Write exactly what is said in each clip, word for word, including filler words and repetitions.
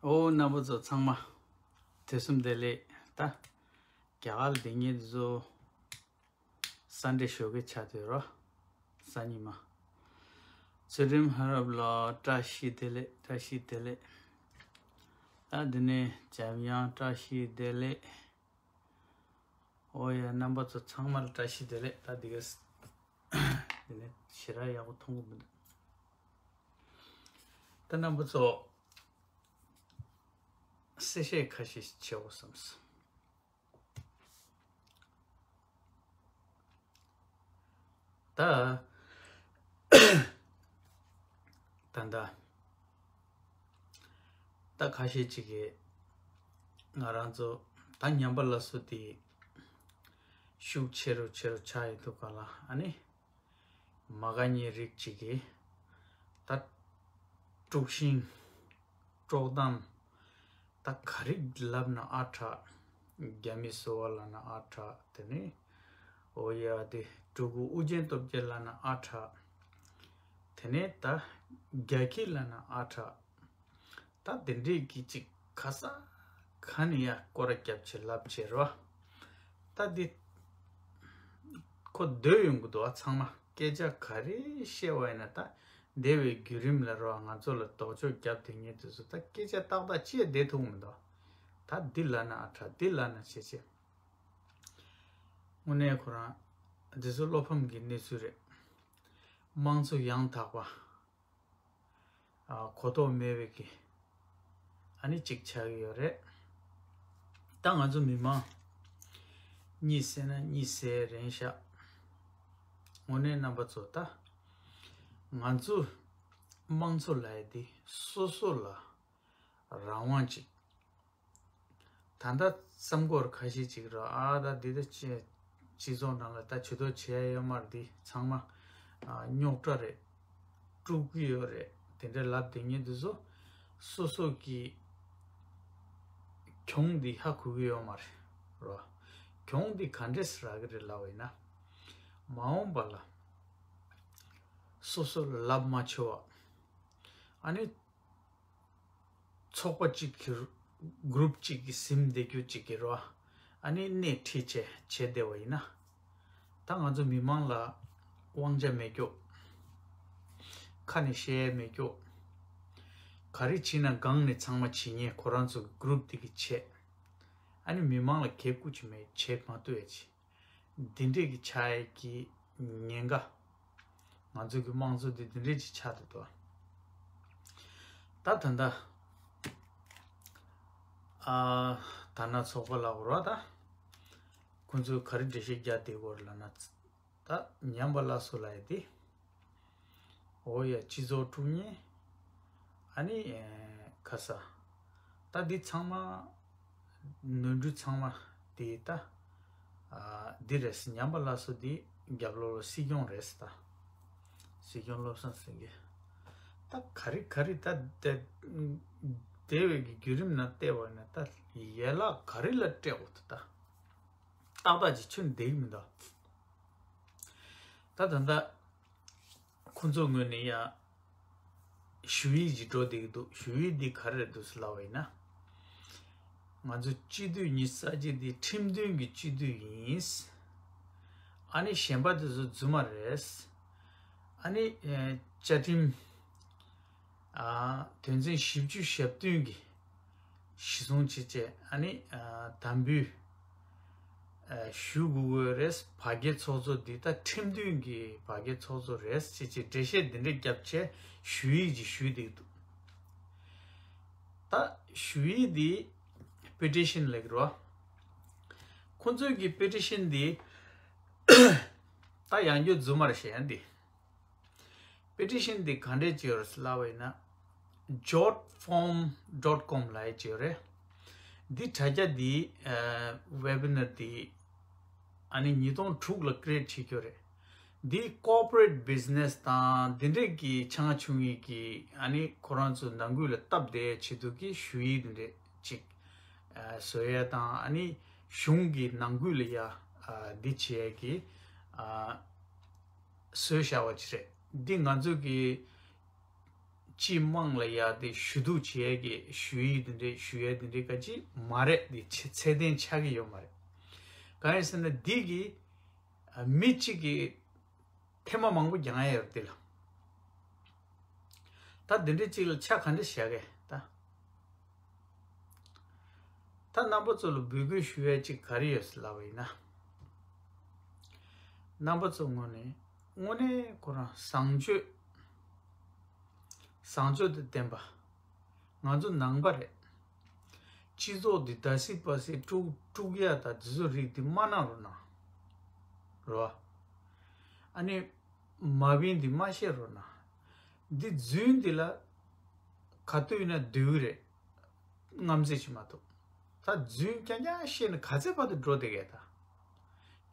ཨོ་རྣམ་པ་ཚོ་ཚང་མ་དུས་གསུམ་བདེ་ལེགས། ད་རྒྱ་གར་ལ་སྡོད་མཁན་ཚོ་སན་ཌེ་ཞོགས་ཀས་ཆགས་བསྡད་རོ། སང་ཉིན་མ། ཚུལ་ཁྲིམས་ལྷ་རབ་ལགས་བཀྲ་ཤིས་བདེ་ལེགས། བཀྲ་ཤིས་བདེ་ལེགས། ད་འདི་ནས་འཇམ་དབྱངས་བཀྲ་ཤིས་བདེ་ལེགས། ཨོ་ཡ་རྣམ་པ་ཚོ་ཚང་མར་བཀྲ་ཤིས་བདེ་ལེགས། ད་འདི་ག་འདི་ནས་ཞེ་དྲག་ཡག་པོ་མཐོང་གི་མི་འདུག་ད་རྣམ་པ་ཚོ་གསལ་བཤད་ཁ་ཤས་ཤིག་བྱེད་འོ་བསམས། ད་ད་ད་ད་ཁ་ཤས་ཅིག་གིས་ང་རང་ཚོ་ད་ཉམས་པ་སླར་གསོ་དེ་ཤུགས་ཆེ་རུ་ཆེ་རུ་ཆགས་ཡོད་འདུག་ག་ལ། ཨ་ནི་མ་དགའ་མཁན་རིགས་ཅིག་གིས་ད་དཀྲུག་ཤིང་དཀྲོག་གཏམ། ད་ག་རེ་ལབ་ན་ཨ་དྲག་རྒྱ་མི་གསོ་བ་ལབ་ན་ཨ་དྲག་དེ་ནས་ཨོ་ཡ་དེ་སྤྲུལ་སྐུ་ཨུ་རྒྱན་སྟོབས་རྒྱལ་ལབ་ན་ཨ་དྲག་དེ་ནས་ད་རྒྱ་ཁྱི་ལབ་ན་ཨ་དྲག་ད་དེ་འདྲས་ཀྱི་ཅིག་ག་ས་ག་ནས་ཡ་སྐོར་ར་རྒྱབ་བྱེད་ལབ་བྱེད་རོ། ད་འདི་ཁོ་སྡོད་ཡོང་གི་འདུག་ཨ། ཚང་མ་སྐད་ཆ་ག་རེ་བཤད་པ་ཡིན་ན་ད་འདས་པའི་བརྒྱུད་རིམ་ལ་རོ། ང་ཚོ་ལ་ལྡོག་ཕྱོགས་རྒྱབ་དེ་ངེས་དུས་སུ་ད་སྐད་ཆ་ཏག་ཏག་ཅིག་བསྡད་ཐུབ་མི་འདུག་ད་འདི་ལབ་ན་ཨ་དྲག་འདི་ལབ་ན་ཆེ་ཆེ། དངོས་གནས་ཁོ་རང་འདི་ཚོ་བློ་ཕམ་གྱི་གནས་ཚུལ་རེད། དམངས་གཙོ་ཡང་དག་པ། ཨ་གོ་རྟོགས་མེད་པའི་གི་ཨ་ནི་གཅིག་ཆགས་ཀྱི་ཡོད་རེད། ད་ང་ཚོ་མི་མང་གཉིད་སད་ན་གཉིད་སད་རན་ཤག་དངོས་གནས་རྣམ་པ་ཚོ་ད་ང་ཚོ་དམངས་གཙོ་ལབ་ཡ་དེ་སོ་སོ་ལ་རང་དབང་ཅིག་ད་ལྟ་བསམ་སྐོར་ཁ་ཤས་ཅིག་ར་ཨ་ད་འདི་ད་སྤྱི་སྤྱི་ཚོགས་ནང་ལ་ད་ཇུས་གཏོགས་བྱེད་ཡ་ཡོད་མ་རེད། འདི་ཚང་མ་ཨ་རྙོག་དྲ་རེད། དཀྲུག་གི་ཡོད་རེད། དེ་འདྲ་ལབ་དེ་ཉིད་དུ་སོ་སོ་སོ་གི་གྱོང་འདི་ཧ་གོ་གི་ཡོད་མ་རེད་ར། གྱོང་འདི་ག་འདྲས་རག་གི་རེད་ལབ་པ་ཡིན་ན། མ་འོངས་པ་ལ་སོ་སོ་ལ་ལབ་མ་ཆོག་པ། ཨ་ནི། ཚོགས་པ་གཅིག་གི་གུ་རུབ་གཅིག་གི་ཟིན་བསྡད་རྒྱུ་གཅིག་གི་རོ། ཨ་ནི་སྣེ་ཁྲིད་བྱས་བྱས་བསྡད་པ་ཡིན་ན། ད་ང་ཚོ་མི་མང་ལ་དབང་ཆ་མེད་རྒྱུ། ཁ་ནས་བཤད་ཡས་མེད་རྒྱུ། ག་རེ་བྱེད་ན་སྒང་ནས་ཚང་མ་བྱེད་ཉེན་ཁོ་རང་ཚོ་གི་གུ་རུབ་དེ་གི་བྱས། ཨ་ནི་མི་མང་ལ་གལ་ཁུ་ཅིག་མེད་བྱེད་མ་ཐུབ་ཡས་ཅིག་འདི་འདྲས་ཀྱི་ཆགས་ཡས་ཀྱི་ཉེན་ཁ། ང་ཚོ་གི་དམངས་གཙོ་འདི་འདི་འདྲས་ཀྱི་ཆགས་འདུག་ད། ད་ད་ལྟ་ཨ་ད་ན་ཚོགས་པ་ལ་འོར་བ་ད་ཁོང་ཚོས་ག་རེ་འགྲེལ་བཤད་རྒྱག་བསྡད་ཡོད་རེད་ལབ་ན། ད་ཉམས་པ་སླར་གསོ་ལབ་ཡས་དེ། འོ་ཡ་སྤྱི་ཚོགས་དཀྲུག་མཁན། ཨ་ནི་ཨེ་ཁ་ས། ད་འདི་ཚང་མ་ནོར་འཁྲུལ་ཚང་མ་དེ་ད་ཨ་འདི་རེད། ཉམས་པ་སླར་གསོ་འདི་རྒྱབ་ལོགས་ལ་སྲིད་སྐྱོང་རེད་ད། སྲིད་སྐྱོང་བློ་བཟང་སེང་གེ། ད་ག་རེ་ག་རེ་ད་དེ་དེ་བས་ཀྱི་བརྒྱུད་རིམ་ནང་བལྟས་པ་ཡིན་ན་ད་ཡན་ལག་ག་རེ་ལ་སྤྲད་འོ་ད་ད། ཏག་ཏག་ཅིག་ཁྱོན་བསྡད་ཀྱི་མི་འདུག་ད་ད་ལྟ་ཁོང་ཚོ་ངོས་ནས་ཡང་ཞུ་ཡིག་ཅིག་འགྲོ་བསྡད་ཀྱི་འདུག་ཞུ་ཡིག་འདི་ག་རེ་རེད་འདུག་ཟེར་ལབ་པ་ཡིན་ན། ང་ཚོ་སྤྱི་འཐུས་ཉི་ཤུ་རྩ་གཅིག་འདི་ཁྲིམས་མཐུན་གྱི་སྤྱི་འཐུས་ཡིན། ཨ་ནི་གཞན་པ་དེ་ཚོ་རྫུན་མ་རེད། ཨ་ནི་ཨེ་བཅའ་ཁྲིམས་ཨ་དོན་ཚན་བཞི་བཅུ་ཞེ་བདུན་གྱི་གཞི་བཟུང་བྱས་བྱས་ཨ་ནི་ཨ་དམ་འབུལ་ཨ་ཞུ་དགོས་ཀྱི་རེད། བར་བརྒལ་ཚོགས་གཙོ་འདི་ད་ཁྲིམས་མཐུན་གྱི་བར་བརྒལ་ཚོགས་གཙོ་རེད་ཅེས་ཀྱི་འགྲེལ་བཤད་འདི་འདྲ་བརྒྱབ་བྱས་ཞུ་ཡིག་ཅིག་ཞུས་བསྡད་འདུག་ད་ཞུ་ཡིག་འདི་པེ་ཊི་ཤན་ལབ་ཀྱི་རེད་བ། ཁོང་ཚོའི་གི་པེ་ཊི་ཤན་འདི་ད་ཡང་བསྐྱར་རྫུན་མ་རེད་བཤད་ཡ་འདི། པེ་ཊི་ཤན་འདི་ག་འདྲས་ཅིག་ཡོད་རེད་ལབ་པ་ཡིན་ན། ཇོར་ཕོམ་ཌོཊ་ཀོམ་ལབ་ཡ་ཅིག་ཡོད་རེད། འདི་དྲ་རྒྱ་འདི་ཨ་ཝེ་བི་ནར་འདི་ཨ་ནི་ཉིས་སྟོང་དྲུག་ལ་ཀི་རི་ཨེཊ་བྱེད་རྒྱུ་རེད། འདི་ཀོར་པོ་རེཊ་བི་ཛི་ནེ་སི་དང་འདི་འདྲས་ཀྱི་ཆུང་ཆུང་ངུ་གི་ཨ་ནི་ཁོ་རང་ཚོ་ནང་ཁུལ་ལ་སྟབས་བདེ་ཆེད་དུ་གི་ཞུ་ཡིག་འདི་འདྲས་ཅིག་ཨ་བཟོ་ཡ་དང་ཨ་ནི་གཞུང་གི་ནང་ཁུལ་ལ་ཡ་ཨ་འདི་བྱེད་ཡ་གི་ཨ་བཟོས་བཞག་པ་ཅིག་རེད། འདི་ང་ཚོ་གི་ སྤྱི་དམངས་ལ་ཡ་དེ་ཞུ་གཏུག་བྱེད་ཡས་ཀྱི་ཞུ་ཡིག་དེ་འདྲས་ཞུ་ཡས་དེ་འདྲས་ག་ཅི་མ་རེད། དེ་ཚད་ལྡན་ཆགས་ཀྱི་ཡོད་མ་རེད། གང་ཡིན་ཟེར་ན་འདི་གི་མི་གཅིག་གིས་ཐེངས་མ་མང་པོ་རྒྱག་ཡ་ཡོད་རེད་དེ་ལ། ད་འདི་འདྲས་གཅིག་ལ་ཆ་ག་འདྲས་བཞག་གི་ད། ད་རྣམ་པ་ཚོ་ལ་འབོད་སྐུལ་ཞུ་ཡ་གཅིག་ག་རེ་ཡོད་ཟེར་ལབ་པ་ཡིན་ན། རྣམ་པ་ཚོ་དངོས་གནས་དངོས་གནས་ཁོ་རང་བཟང་སྤྱོད། བཟང་སྤྱོད་དང་ལྡན་པ། ང་ཚོ་ནང་པ་རེད། སྤྱི་ཚོགས་འདི་ད་སི་པ་སི་དཀྲུག་དཀྲུག་ཡ་ད་འདི་ཚོ་རིགས་འདི་མ་གནང་རོགས་གནང་། རོ། ཨ་ནི་མ་བིན་འདི་མ་བཤད་རོགས་གནང་། འདི་རྫུན་འདི་ལ་ག་དུས་ཡིན་ན་འདུལ་རེད། རྔམ་བརྗིད་ཅིག་མ་གཏོགས། ད་རྫུན་རྐྱང་རྐྱང་བཤད་ན་ག་ཚད་བར་དུ་འགྲོ་བསྡད་ཀྱི་ད།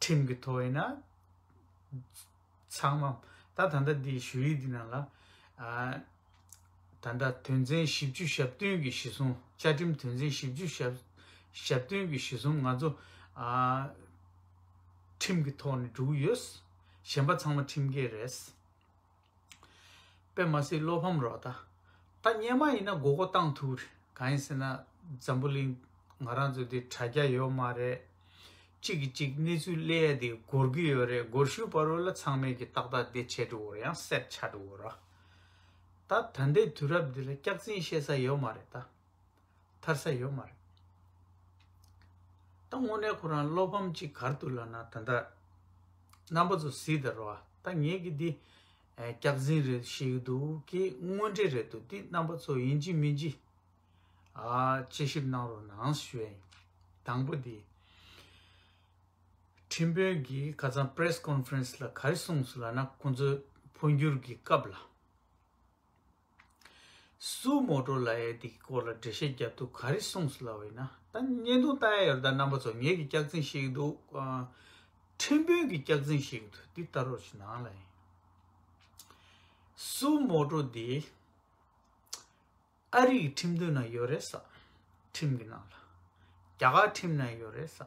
ཁྲིམས་ཀྱི་ཐོག་ཡིན་ན། ཚང་མ། ད་ད་ལྟ་འདི་ཞུ་ཡིག་འདི་ནང་ལ། ཨ། ད་ལྟ་དོན་ཚན་བཞི་བཅུ་ཞེ་བདུན་གྱི་གཞི་བཟུང་། བཅའ་ཁྲིམས་དོན་ཚན་བཞི་བཅུ་ཞེ་བདུན་གྱི་གཞི་བཟུང་ང་ཚོ། ཨ། ཁྲིམས་ཀྱི་ཐོག་ནས་འགྲོ་གི་ཡོད། གཞན་པ་ཚང་མ་ཁྲིམས་འགལ་རེད། དཔེ་མ་སྲིད་བློ་ཕམ་རོགས་ད། ད་སྔོན་མ་ཡིན་ན་མགོ་སྐོར་བཏང་ཐུབ་རེད། གང་ཡིན་ཟེར་ན་འཛམ་བུ་གླིང་ང་རང་ཚོ་འདི་དྲ་རྒྱ་ཡོད་མ་རེད། གཅིག་གིས་གཅིག་གནས་ཚུལ་གླེང་ཡ་དེ་འགོར་གི་ཡོད་རེད། འགོར་ཤུལ་བར་བ་ལ་ཚང་མས་ཀྱི་ཏག་ཏག་དེ་བྱས་འགྲོ་གི་རེད། ཡང་སེར་ཆགས་འགྲོ་གི་རེད། ད་ད་ལྟའི་དུས་རབས་འདི་ལ་སྐྱག་རྫུན་བཤད་ས་ཡོད་མ་རེད་ད། ཐར་ས་ཡོད་མ་རེད། ད་དངོས་གནས་ཁོ་རང་བློ་ཕམ་གཅིག་ག་རེ་འདུག་ལབ་ན། ད་ལྟ་རྣམ་པ་ཚོ་གཟིགས་དང་རོ། ད་ངས་ཀྱི་འདི་ཨེ་སྐྱག་རྫུན་རེད་བཤད་ཀྱི་འདུག་གི་དངོས་འབྲེལ་རེད་འདུག་འདི་རྣམ་པ་ཚོ་ཡིན་གཅིག་མིན་གཅིག་ཨ་དཔྱད་ཞིབ་གནང་རོགས་གནང་ཞུ་ཡ་ཡིན། དང་པོ་འདི། ཁྲིམས་དཔོན་གྱིས་ཁ་སང་པེ་རེ་སི་ཀོན་ཕ་རེན་སི་ལ་ག་རེ་གསུངས་སོང་ལབ་ན། ཁོང་ཚོའི་འཕོ་འགྱུར་གྱི་སྐབས་ལ། སུ་མོ་ཊོ་ལབ་ཡས་དེ་གི་སྐོར་ལ་འགྲེལ་བཤད་རྒྱབ་དུས་ག་རེ་གསུངས་སོང་ལབ་པ་ཡིན་ན། ད་བརྙན་ཐུང་ལྟ་ཡ་ཡོད་རེད་ད་རྣམ་པ་ཚོ། ངས་ཀྱི་སྐྱག་རྫུན་བཤད་ཀྱི་འདུག་ཨ། ཁྲིམས་དཔོན་གྱིས་སྐྱག་རྫུན་བཤད་ཀྱི་འདུག་འདི་ལྟ་རོགས་ཞུ་གནང་ལབ་ཡིན། སུ་མོ་ཊོ་འདི་ཨ་རིའི་ཁྲིམས་དོན་ནང་ཡོད་རེད་ས། ཁྲིམས་ཀྱི་ནང་ལ། རྒྱ་གར་ཁྲིམས་ནང་ཡོད་རེད་ས།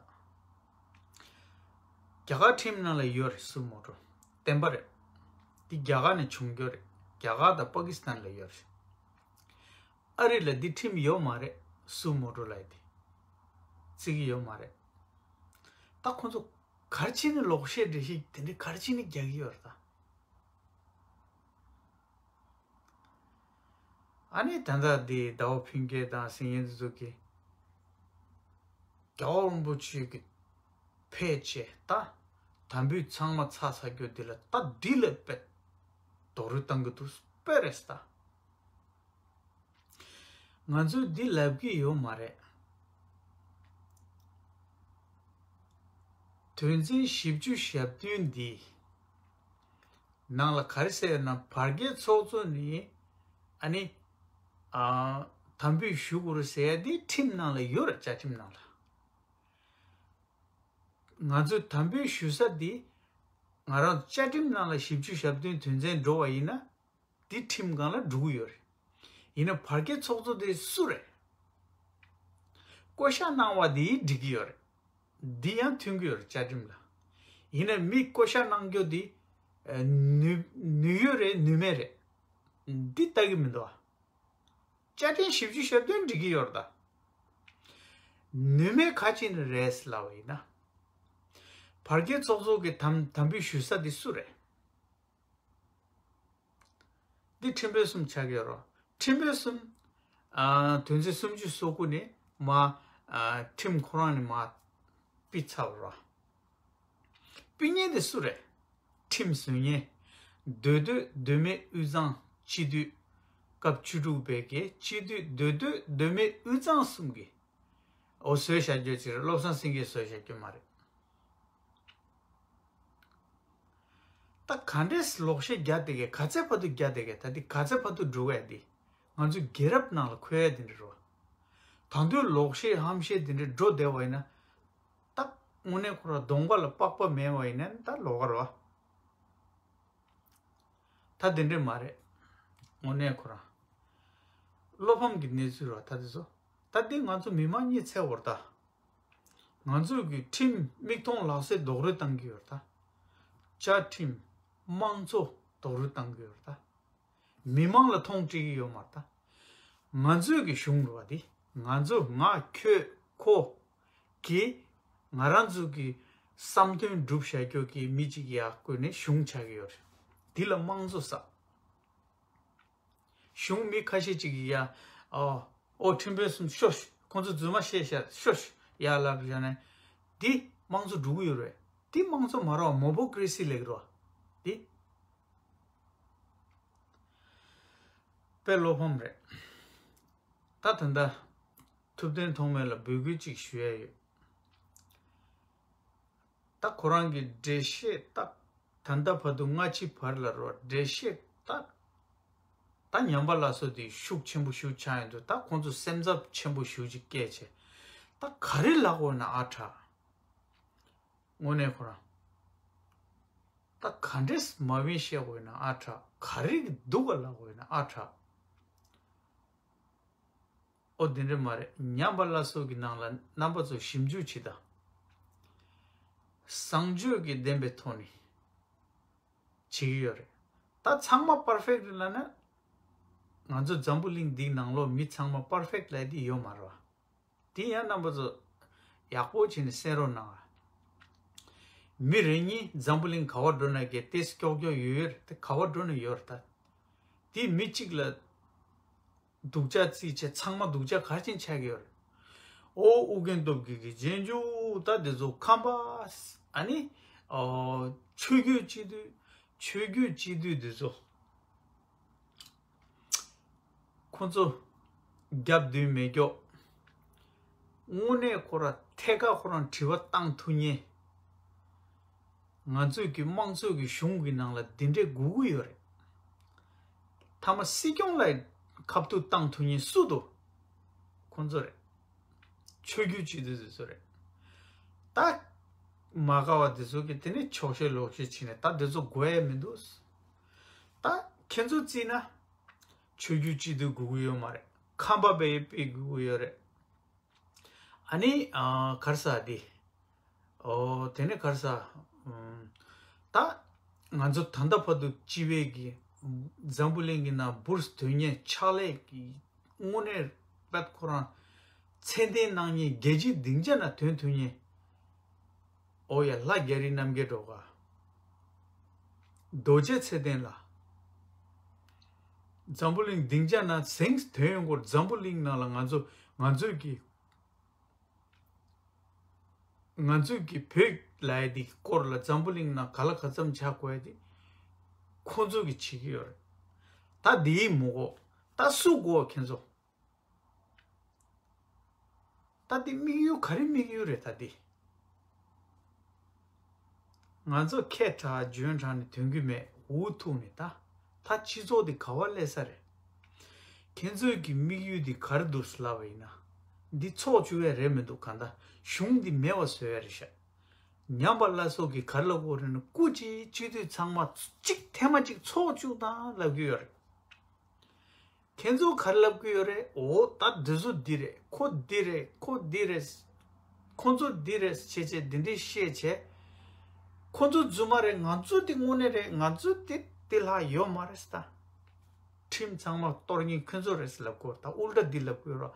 རྒྱ་གར་ཁྲིམས་ནང་ལ་ཡོད་རེད། སུ་མོ་ཊོ་བདེན་པ་རེད། འདི་རྒྱ་གར་ནས་བྱུང་རྒྱུ་རེད། རྒྱ་གར་དང་པ་ཀི་སི་ཐན་ལ་ཡོད་རེད། ཨ་རི་ལ་འདི་ཁྲིམས་ཡོད་མ་རེད། སུ་མོ་ཊོ་ལབ་ཡ་དེ་བརྩི་གི་ཡོད་མ་རེད། ད་ཁོ་ཚོ་ག་རེ་བྱས་ནས་ལོག་བཤད་འགྲེལ་བཤད་དེ་འདྲ་ག་རེ་བྱས་ནས་རྒྱག་གི་ཡོད་རེད་ད། ཨ་ནི་ད་ལྟ་འདི་ཟླ་བ་ཕུན་སྐྱིད་དང་ཟེར་མཁན་དེ་ཚོ་གིས་རྒྱལ་བ་རིན་པོ་ཆེ་གི་ཕེབས་བྱས་ད་དམ་འབུལ་ཚང་མ་ཚར་ཚར་རྒྱུ་འདི་ལ་ད་འདི་ལ་དཔེ་རྡོག་རོལ་བཏང་གི་འདུག་དཔེ་རེད་ད། ང་ཚོས་འདི་ལབ་ཀྱི་ཡོད་མ་རེད། དོན་ཚན་བཞི་བཅུ་ཞེ་བདུན་འདི་ནང་ལ་ག་རེ་ཟེར་ཡོད་ན། བར་བརྒལ་ཚོགས་གཙོ་ནི་ཨ་ནི་ཨ་དམ་འབུལ་ཞུ་དགོས་རེད་ཟེར་ཡ་འདི་ཁྲིམས་ནང་ལ་ཡོད་རེད། བཅའ་ཁྲིམས་ནང་ལ། ང་ཚོས་དམ་འབུལ་ཞུ་ས་འདི་ང་རང་བཅའ་ཁྲིམས་ནང་ལ་བཞི་བཅུ་ཞེ་བདུན་དོན་ཚན་འགྲོ་བ་ཡིན་ན། འདི་ཁྲིམས་སྒང་ལ་འགྲོ་གི་ཡོད་རེད། ཡིན་ན་བར་བརྒལ་ཚོགས་གཙོ་དེ་སུ་རེད། བསྐོ་བཞག་གནང་བ་དེ་འགྲིག་གི་ཡོད་རེད། འདི་ཡང་མཐུན་གི་ཡོད་རེད་བཅའ་ཁྲིམས་ལ། ཡིན་ན་མི་བསྐོ་བཞག་གནང་རྒྱུ་དེ་ནུས་ནུས་ཡོད་རེད་ནུས་མེད་རེད། འདི་ལྟ་གི་མི་འདུག་ཨ། བཅའ་ཁྲིམས་བཞི་བཅུ་ཞེ་བདུན་འགྲིག་གི་ཡོད་རེད་ད། ནུས་མེད་ག་ཅི་ནས་རེད་ལབ་པ་ཡིན་ན། བར་བརྒལ་ཚོགས་གཙོ་གི་དམ་དམ་འབུལ་ཞུ་ས་དེ་སུ་རེད། འདི་ཁྲིམས་དཔོན་གསུམ་ཆགས་ཀྱི་ཡོད་རེད། ཁྲིམས་དཔོན་གསུམ། ཨ། དོན་ཚན་སུམ་ཅུ་སོ་དགུ་ནས་མར། ཨ། ཁྲིམས་ཁོ་རང་ནས་མར་ཕུད་ཚར་བ་རེད། ཕུད་མཁན་དེ་སུ་རེད། ཁྲིམས་བཟོ་མཁན། མདོ་སྟོད་མདོ་སྨད་དབུས་གཙང་སྤྱི་འཐུས། སྐབས་བཅུ་དྲུག་པའི་གི་སྤྱི་འཐུས་མདོ་སྟོད་མདོ་སྨད་དབུས་གཙང་གསུམ་གྱིས། འོ་བཟོས་བཞག་རྒྱུ་ཅིག་རེད། བློ་བཟང་སེང་གེས་བཟོས་བཞག་རྒྱུ་མ་རེད། ད་ག་འདྲས་ལོག་བཤད་རྒྱག་བསྡད་གས། ག་ཚད་བར་དུ་རྒྱག་བསྡད་གས། ད་འདི་ག་ཚད་བར་དུ་འགྲོ་གས། འདི་ང་ཚོ་རྒྱལ་རབས་ནང་ལ་འཁོད་ཡ་འདི་འདྲ་རེད་བ། ད་དུང་ལོག་བཤད་ཧམ་བཤད་འདི་འདྲ་འགྲོ་བསྡད་པ་ཡིན་ན། ད་དངོས་གནས་ཁོ་རང་གདོང་པ་ལ་པགས་པ་མེད་པ་ཡིན་ན་ད་ལོགས་ཀ་རེད་བ། ད་དེ་འདྲས་མ་རེད། དངོས་གནས་ཁོ་རང་བློ་ཕམ་གྱི་གནས་ཚུལ་རེད་བ། ད་དེ་ཚོ། ད་འདི་ང་ཚོ་མི་མང་གཉིད་སད་པ་རེད་ད། ང་ཚོ་གི་ཁྲིམས་མིག་མཐོང་ལག་ཟིན་རྡོག་རོལ་བཏང་གི་ཡོད་རེད་ད། བཅའ་ཁྲིམས་དམངས་གཙོ་རྡོག་རོལ་བཏང་གི་ཡོད་རེད་ད། མི་མང་ལ་མཐོང་སྤྲད་ཀྱི་ཡོད་མ་རེད་ད། ང་ཚོའི་གི་གཞུང་རེད་བ་དེ། ང་ཚོ་ང་ཁྱོད་ཁོ་གིས་ང་རང་ཚོ་གི་བསམ་དོན་སྒྲུབ་བྱ་རྒྱུ་གི་མི་གཅིག་ཡར་བསྐོས་ནས་གཞུང་ཆགས་ཀྱི་ཡོད་རེད། དེ་ལ་དམངས་གཙོ་ཟེར། གཞུང་མི་ཁ་ཤས་ཅིག་གིས་ཡ། ཨོ། ཨོ་ཁྲིམས་དཔོན་གསུམ་ཤོག་ཤོག་ཁོང་ཚོ་རྫུན་མ་བཤད་ཤག་ཤོག་ཤོག་ཡ་ལབ་བཞག་ནས། འདི་དམངས་གཙོ་འགྲོ་གི་ཡོད་རེད། འདི་དམངས་གཙོ་མ་རེད་བ། མོ་པོ་ཀྲེ་སི་ལབ་ཀྱི་རེད་བ། འདི། དཔེ་བློ་ཕམ་རེད། ད་ད་ལྟ་ཐུབ་བསྟན་ཐོགས་མེད་ལ་འབོད་སྐུལ་ཅིག་ཞུ་ཡ་ཡོད། ད་ཁོ་རང་གི་འགྲེལ་བཤད་ད། ད་ལྟ་བར་དུ་སྔ་ཕྱི་བར་ལ་རོ་འགྲེལ་བཤད་ད། ད་ཉམས་པ་སླར་གསོ་དེ་ཤུགས་ཆེན་པོ་ཞིག་ཆགས་ཡོང་དུས། ད་ཁོང་ཚོ་སེམས་འཚབ་ཆེན་པོ་ཞིག་ཅིག་སྐད་བྱས། ད་ག་རེ་ལབ་དགོས་ན་ཨ་དྲག་དངོས་གནས་ཁོ་རང་། ད་ག་འདྲས་མ་བིན་བཤད་དགོས་ན་ཨ་དྲག་ག་རེ་གི་སྡུག་ག་ལབ་དགོས་ན་ཨ་དྲག་ཨོ་དེ་འདྲ་མ་རེད། ཉམས་པ་སླར་གསོ་གི་ནང་ལ་རྣམ་པ་ཚོ་ཞིབ་འཇུག་བྱེད་དང་། བཟང་སྤྱོད་ཀྱི་ལྡན་པའི་ཐོག་ནས་བྱེད་ཀྱི་ཡོད་རེད། ད་ཚང་མ་པར་ཕེག་རེད་ལབ་ན། ང་ཚོ་འཛམ་བུ་གླིང་འདིའི་ནང་ལོགས་མི་ཚང་མ་པར་ཕེག་ལབ་དེ་ཡོད་མ་རེད་བ། དེ་ཡང་རྣམ་པ་ཚོ་ཡག་པོ་བྱས་ནས་གསན་རོགས་གནང་ཨ། མི་རེ་གཉིས་འཛམ་བུ་གླིང་ག་བར་འགྲོ་ན་གི་ཏེས་ཀྱོག་ཀྱོག་ཡོད་ཡོད་རེད། དེ་ག་བར་འགྲོ་ན་ཡོད་རེད་ད། དེ་མི་གཅིག་ལ་སྡུག་ཅག་བརྩིས་བྱས་ཚང་མ་སྡུག་ཅག་ག་ཅིག་ཆགས་ཀྱི་ཡོད་རེད། ཨོ་ཨུ་རྒྱན་སྟོབས་རྒྱལ་གྱི་རྗེས་འཇུག་ད་དེ་ཚོ་ཁམས་པ། ཨ་ནི། ཨོ། ཆོས་བརྒྱུད་སྤྱི་འཐུས། ཆོས་བརྒྱུད་སྤྱི་འཐུས་དེ་ཚོ། ཁོ་ཚོ་རྒྱབ་མདུན་མེ་སྒྱོགས། དངོས་གནས་ཁོ་ར་ཐད་ཀར་ཁོ་རང་དྲི་བ་བཏང་ཐུབ་མཁན། ང་ཚོས་ཀྱི་དམངས་གཙོའི་གི་གཞུང་གི་ནང་ལ་འདི་འདྲའི་དགོས་ཀྱི་ཡོད་རེད། མཐའ་མ་སྲིད་སྐྱོང་ལ་ཁ་ཐུག་བཏང་ཐུབ་མཁན་སུ་འདུག་ཁོ་ཚོ་རེད། ཆོས་བརྒྱུད་སྤྱི་འཐུས་དེ་ཚོ་རེད། ད་མ་དགའ་བ་དེ་ཚོ་གི་དེ་ནས་ཆོག་ཤེས་ལོག་ཤེས་བྱས་ནས་ད་དེ་ཚོ་དགོས་ཡ་མི་འདུག་ད་ཁྱེད་ཚོ་བརྩིས་ན་ཆོས་བརྒྱུད་སྤྱི་འཐུས་དགོས་ཀྱི་ཡོད་མ་རེད། ཁམས་པ་པའི་དཔེ་དགོས་ཀྱི་ཡོད་རེད། ཨ་ནི་ཨ་ག་རེ་ཟེར་དེ། ཨོ་དེ་ནས་ག་རེ་ཟེར། ཨམ། ད་ང་ཚོ་ད་ལྟ་བར་དུ་སྤྱི་བའི་གི་འཛམ་བུ་གླིང་གི་ནང་འབུར་དོན་གཉེར་ཕྱག་ལས་ཀྱི་དངོས་གནས་དཔེ་ཁོ་རང་ཚད་ལྡན་གནང་མཁན་རྒྱལ་སྤྱིའི་སྡིངས་ཆ་ན་དོན་ཐུབ་མཁན། ཨོ་ཡ་ལྷ་རྒྱ་རི་རྣམ་རྒྱལ་སྒྲོལ་དཀར། རྡོ་རྗེ་ཚེ་བརྟན་ལགས། འཛམ་བུ་གླིང་སྡིངས་ཆ་ན་གཟེངས་དོན་ཡོང་སྐོར། འཛམ་བུ་གླིང་ནང་ལ་ང་ཚོ་ང་ཚོས་ཀྱི་ང་ཚོས་ཀྱི་བོད་ལབ་ཡ་དེ་སྐོར་ལ་འཛམ་བུ་གླིང་ནང་ག་ལ་ག་ཙམ་ཆགས་དགོས་ཡ་དེ་ཁོང་ཚོ་གི་བྱེད་ཀྱི་ཡོད་རེད། ད་དེའི་མུ་གོ་ད་སུ་གོ་ཁྱེད་ཚོ། ད་འདི་དམིགས་ཡུལ་ག་རེ་དམིགས་ཡུལ་རེད་ད་འདི། ང་ཚོ་ཁས་དྲག་འཇོན་དྲག་ནས་དོན་གྱི་མེད། འུ་ཐུག་ནས་ད་ད་སྤྱི་ཚོགས་འདི་ག་བ་སླེབས་ས་རེད། ཁྱེད་ཚོའི་གི་དམིགས་ཡུལ་འདི་ག་རེ་འདུག་ལབ་པ་ཡིན་ན། འདི་ཚོགས་བཅུག་ཡ་རེད་མི་འདུག་གང་ལྟར་གཞུང་འདི་མེད་པ་བཟོ་ཡ་རེད་ཤག་ཉམས་པ་སླར་གསོ་གི་ག་རེ་ལབ་དགོས་རེད་ན། སྐུ་མཁྱེན་སྤྱི་འཐུས་ཚང་མ་གཅིག་ཐེངས་མ་གཅིག་ཚོགས་བཅུག་དང་ལབ་ཀྱི་ཡོད་རེད། ཁྱེད་ཚོ་ག་རེ་ལབ་ཀྱི་ཡོད་རེད། འོ་ད་འདི་ཚོ་འདི་རེད། ཁོ་འདི་རེད། ཁོ་འདི་རེད། ཁོ་ཚོ་འདི་རེད་བྱས་བྱས་འདི་འདྲའི་བཤད་བྱས། ཁོ་ཚོ་རྫུན་མ་རེད། ང་ཚོ་འདི་དངོས་གནས་རེད། ང་ཚོ་འདི་འདི་ལྷག་ཡོད་མ་རེད་ད། ཁྲིམས་ཚང་མ་གཏོར་མཁན་ཁྱེད་ཚོ་རེད་ལབ་དགོས་རེད། ད་ཨུལ་ཊ་འདི་ལབ་དགོས་རེད།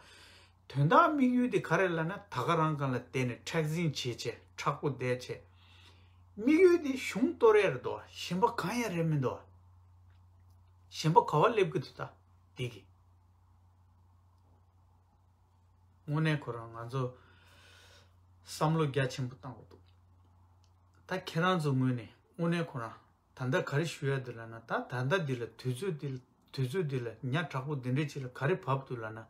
དོན་དག་དམིགས་ཡུལ་འདི་ག་རེ་ལབ་ན། ད་ག་རང་སྒང་ལ་བསྡད་ནས་མཁྲེགས་འཛིན་བྱས་བྱས་མཁྲེགས་པོ་བསྡད་བྱས། དམིགས་ཡུལ་འདི་གཞུང་གཏོར་ཡ་རེད་དོ། གཞན་པ་གང་ཡང་རེད་མི་འདུག་གཞན་པ་ག་བ་སླེབས་ཀྱི་འདུག་ད་འདི་གི། དངོས་གནས་ཁོ་རང་ང་ཚོ་བསམ་བློ་རྒྱ་ཆེན་པོ་བཏང་དགོས་འདུག་ད་ཁྱེད་རང་ཚོ་ངོས་ནས་དངོས་གནས་ཁོ་རང་ད་ལྟ་ག་རེ་ཞུ་ཡ་འདུག་ལབ་ན། ད་ད་ལྟ་འདི་ལ་དུས་ཚོད་འདི་ལ་དུས་ཚོད་འདི་ལ་ཉ་དྲག་པོ་འདི་འདྲས་ཅིག་ལ་ག་རེ་བབས་འདུག་ལབ་ན།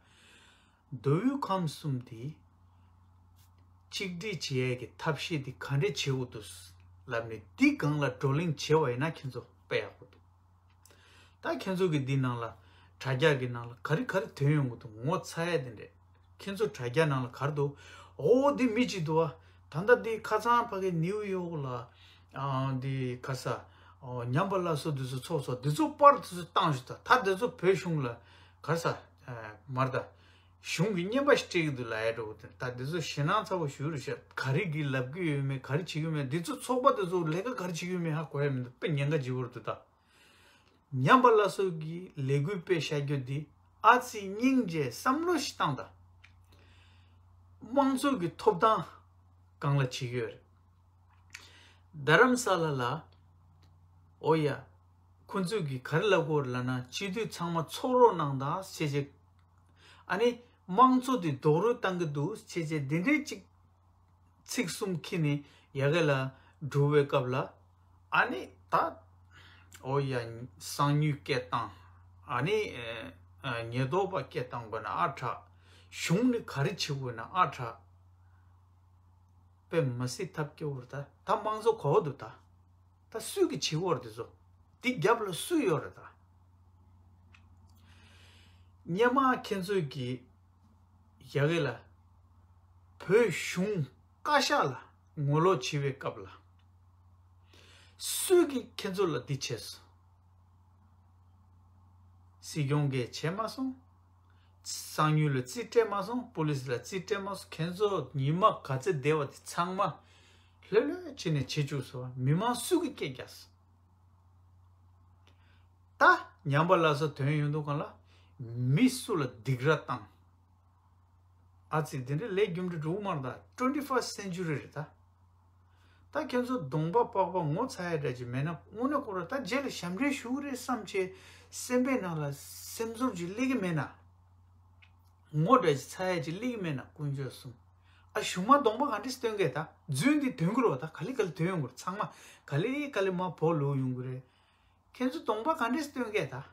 མདོ་དབུས་ཁམས་གསུམ་འདི་གཅིག་སྒྲིལ་བྱེད་ཡས་ཀྱི་ཐབས་ཤེས་འདི་ག་འདྲས་བྱེད་དགོས་འདུག་ལབ་ནས། འདི་སྒང་ལ་བགྲོ་གླེང་བྱས་པ་ཡིན་ན་ཁྱེད་ཚོ་དཔེ་ཡག་པོ་འདུག་ད་ཁྱེད་ཚོ་གི་འདི་ནང་ལ་དྲ་རྒྱ་གི་ནང་ལ་ག་རེ་ག་རེ་ཐོན་ཡོང་གི་འདུག་ངོ་ཚ་ཡ་དེ་འདྲས། ཁྱེད་ཚོ་དྲ་རྒྱ་ནང་ལ་ག་རེ་འདུག་འོ་འདི་མི་གཅིག་འདུག་བ། ད་ལྟ་འདི་ཁ་སང་ཕ་གི་ནིའུ་ཡོག་ལ་ཨ་འདི་ག་རེ་ཟ། ཨོ་ཉམས་པ་སླར་གསོ་འདི་ཚོ་ཚོགས་སོང་། འདི་ཚོ་པར་འདི་ཚོ་བཏང་ཞུ་ད། ད་འདི་ཚོ་བོད་གཞུང་ལ་ག་རེ་ཟ། ཨ་མར་ད། གཞུང་གི་རྔན་པ་ཞིག་སྤྲད་ཀྱི་འདུག་ལབ་ཡ་འདྲ་བོ་དེ། ད་འདི་ཚོ་ཞེད་སྣང་ཚ་བོ་ཞིག་རེད་ཤག་ག་རེ་གི་ལབ་ཀྱི་ཡོད་མེད། ག་རེ་བྱེད་ཀྱི་ཡོད་མེད། འདི་ཚོ་ཚོགས་པ་འདི་ཚོ་ལས་ཀ་ག་རེ་བྱེད་ཀྱི་ཡོད་མེད་ཧ་གོ་ཡ་མི་འདུག་དཔེ་ཉེན་ཁ་ལྗིད་པོ་རེད་འདུག་ད། ཉམས་པ་སླར་གསོ་གི་ལས་འགུལ་སྤེལ་བཞག་རྒྱུ་འདི་ཨ་ཙི་སྙིང་རྗེ་བསམ་བློ་ཞིག་བཏང་དང་། དམངས་གཙོ་གི་ཐོབ་ཐང་སྒང་ལ་བྱེད་ཀྱི་ཡོད་རེད། རྡ་རམ་ས་ལ་ལ། ཨོ་ཡ། ཁོ་ཚོས་གི་ག་རེ་ལབ་དགོས་རེད་ལབ་ན། སྤྱི་འཐུས་ཚང་མ་ཚོགས་རོགས་གནང་དང་ཞེས་བྱས། ཨ་ནི་དམངས་གཙོ་དེ་རྡོག་རོལ་བཏང་གི་འདུག་ཞེས་བྱས་འདི་འདྲའི་ཅིག་ཚིག་གསུམ་ཁྱེར་ནས་ཡ་གི་ལ་འགྲོ་བའི་སྐབས་ལ། ཨ་ནི་ད། ཨོ་ཡ། གསང་ཉུལ་སྐད་བཏང་། ཨ་ནི་ཨ་ཉེན་རྟོག་པ་སྐད་བཏང་དགོས་ན་ཨ་དྲག་གཞུང་ནས་ག་རེ་བྱེད་དགོས་ན་ཨ་དྲག་དཔེ་མ་སྲིད་ཐབས་སྐྱོ་བོར་ད་ད་དམངས་གཙོ་གོ་བ་འདུག་ད་ད་སུས་ཀྱི་བྱེད་བོར་དེ་ཚོ་དེ་རྒྱབ་ལ་སུ་ཡོད་རེད་ད། སྙེ་མ་ཁྱེད་ཚོས་ཀྱི་ཡ་གི་ལ་བོད་གཞུང་བཀའ་ཤག་ལ་ངོ་ལོག་བྱེད་པའི་སྐབས་ལ་སུས་ཀྱི་ཁྱེད་ཚོ་ལ་འདི་བྱས་སོ། སྲིད་སྐྱོང་གིས་བྱས་མ་སོང་། གསང་ཉུལ་ལ་རྩིས་སྤྲད་མ་སོང་། པུ་ལིས་ལ་རྩིས་སྤྲད་མ་སོང་། ཁྱེད་ཚོ་ཉི་མ་ག་ཚོད་བསྡད་པ་དེ་ཚང་མ་ལྷོད་ལྷོད་བྱས་ནས་བྱེད་བཅུག་སོང་། མི་མང་སུ་གི་སྐད་རྒྱག་སོང་། ད་ཉམས་པ་སླར་གསོ་དོན་ཡོང་དུས་སྒང་ལ་མི་སུ་ལ་སྡིགས་ར་བཏང་། ཨ་ཙི་དེ་འདྲའི་ལས་རྒྱུ་འབྲས་འགྲོ་གི་མ་རེད་ད། ཊུ་ཝེན་ཊི་ཕར་སི་ཊི་སེན་ཅུ་རི་རེད་ད། ད་ཁྱེད་ཚོ་གདོང་པ་པགས་པ་ངོ་ཚ་ཡ་འདྲ་ཅིག་མེད་ན་དངོས་གནས་ཁོ་ར་ད་རྗེས་ལ་ཞབས་འདྲེན་ཞུ་གི་རེད་བསམ་བྱས་སེམས་པའི་ནང་ལ་སེམས་ཚོར་ཅིག་སླེབས་ཀྱི་མེད་ན། ངོ་འདྲ་ཅིག་ཚ་ཡ་ཅིག་སླེབས་ཀྱི་མེད་ན་དཀོན་མཆོག་གསུམ། ཨ་གཞུག་མ་གདོང་པ་ག་འདྲས་སྟོན་གས་ད། རྫུན་འདི་དོན་གི་རོ། ད་ག་ལེ་ག་ལེ་དོན་ཡོང་གི་རེད། ཚང་མ་ག་ལེ་ག་ལེ་མ་བོ་ལོ་ཡོང་གི་རེད། ཁྱེད་ཚོ་གདོང་པ་ག་འདྲས་སྟོན་གས་ད།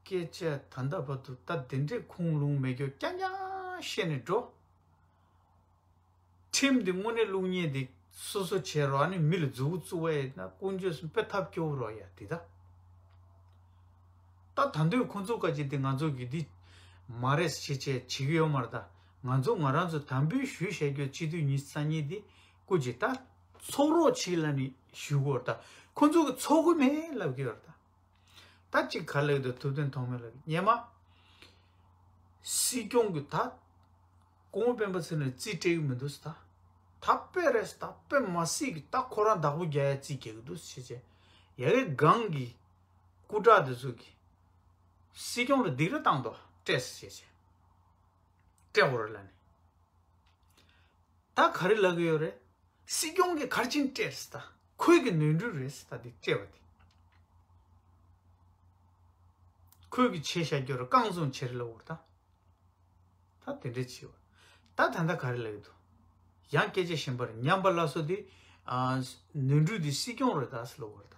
སྐད་ཆ་ད་ལྟ་བར་དུ་ད་དེ་འདྲས་ཁུངས་ལུང་མེད་རྒྱུ་རྐྱང་རྐྱང་བཤད་ནས་འགྲོ། ཁྲིམས་འདི་དངོས་གནས་བླུག་མཁན་འདི་སོ་སོ་བྱས་རོགས། ཨ་ནི་མི་ལ་མཛུབ་གུ་བཙུགས་པ་ཡིན་ན་དཀོན་མཆོག་གསུམ་དཔེ་ཐབས་སྐྱོ་བོ་རོགས་ཡ་འདི་ད། ད་ད་འདོད་ཁོང་ཚོ་ག་ཅིག་འདི་ང་ཚོ་གི་འདི་མ་རེད་ཟེར་བྱས་བྱེད་ཀྱི་ཡོད་མ་རེད་ད། ང་ཚོ་ང་རང་ཚོ་དམ་འབུལ་ཞུས་བཞག་རྒྱུ་སྤྱི་འཐུས་ཉི་ཤུ་རྩ་གཉིས་འདི་སྐུ་མཁྱེན་ད་ཚོགས་རོགས་བྱེད་ལབ་ནས་ཞུ་གི་ཡོད་རེད་ད། ཁོང་ཚོ་གི་ཚོགས་གི་མེད་ལབ་ཀྱི་ཡོད་རེད་ད། ད་ཅིག་ག་ལེགས་འདུག་ཐུབ་བསྟན་ཐོགས་མེད་ལགས་སྔོན་མ། སྲིད་སྐྱོང་གི་ད། སྐུ་ངོ་སྤེན་པ་ཚེ་རིང་རྩིས་སྤྲད་ཀྱི་མི་འདུག་ཟེར་ད། ད་དཔེ་རེད་ཟེར་ད། དཔེ་མ་སྲིད་ཀྱི་ད་ཁོ་རང་བདག་པོ་རྒྱག་ཡ་རྩིས་རྒྱག་གི་འདུག་ཟེར་བྱས། ཡ་གི་སྒང་གི་སྐུ་དྲག་དེ་ཚོ་གིས་སྲིད་སྐྱོང་ལ་སྡིགས་ར་བཏང་དོ་སྤྲད་ཟེར་བྱས། སྤྲད་དགོས་རེད་ལབ་ནས། ད་ག་རེ་ལབ་ཀྱི་ཡོད་རེད། སྲིད་སྐྱོང་གིས་ག་རེ་བྱས་ནས་སྤྲད་ཟེར་ད། ཁོས་ཀྱི་ནོར་འཁྲུལ་རེད་ཟེར་ད། དེ་སྤྲད་པ་དེ། ཁོས་ཀྱི་བྱས་བཞག་རྒྱུ་རེད། རྐང་བཙུགས་བྱས་རེད་ལབ་ཡོད་རེད་ད། ད་དེ་འདྲ་བྱས་པ། ད་ད་ལྟ་ག་རེ་ལབ་ཀྱི་འདུག་ཡང་སྐད་ཆ་གཞན་པ་རེད། ཉམས་པ་སླར་གསོ་དེ། ཨ། ནོར་འཁྲུལ་དེ་སྲིད་སྐྱོང་རེད་ད་ཟེར་ལབ་ཡོད་རེད་ད།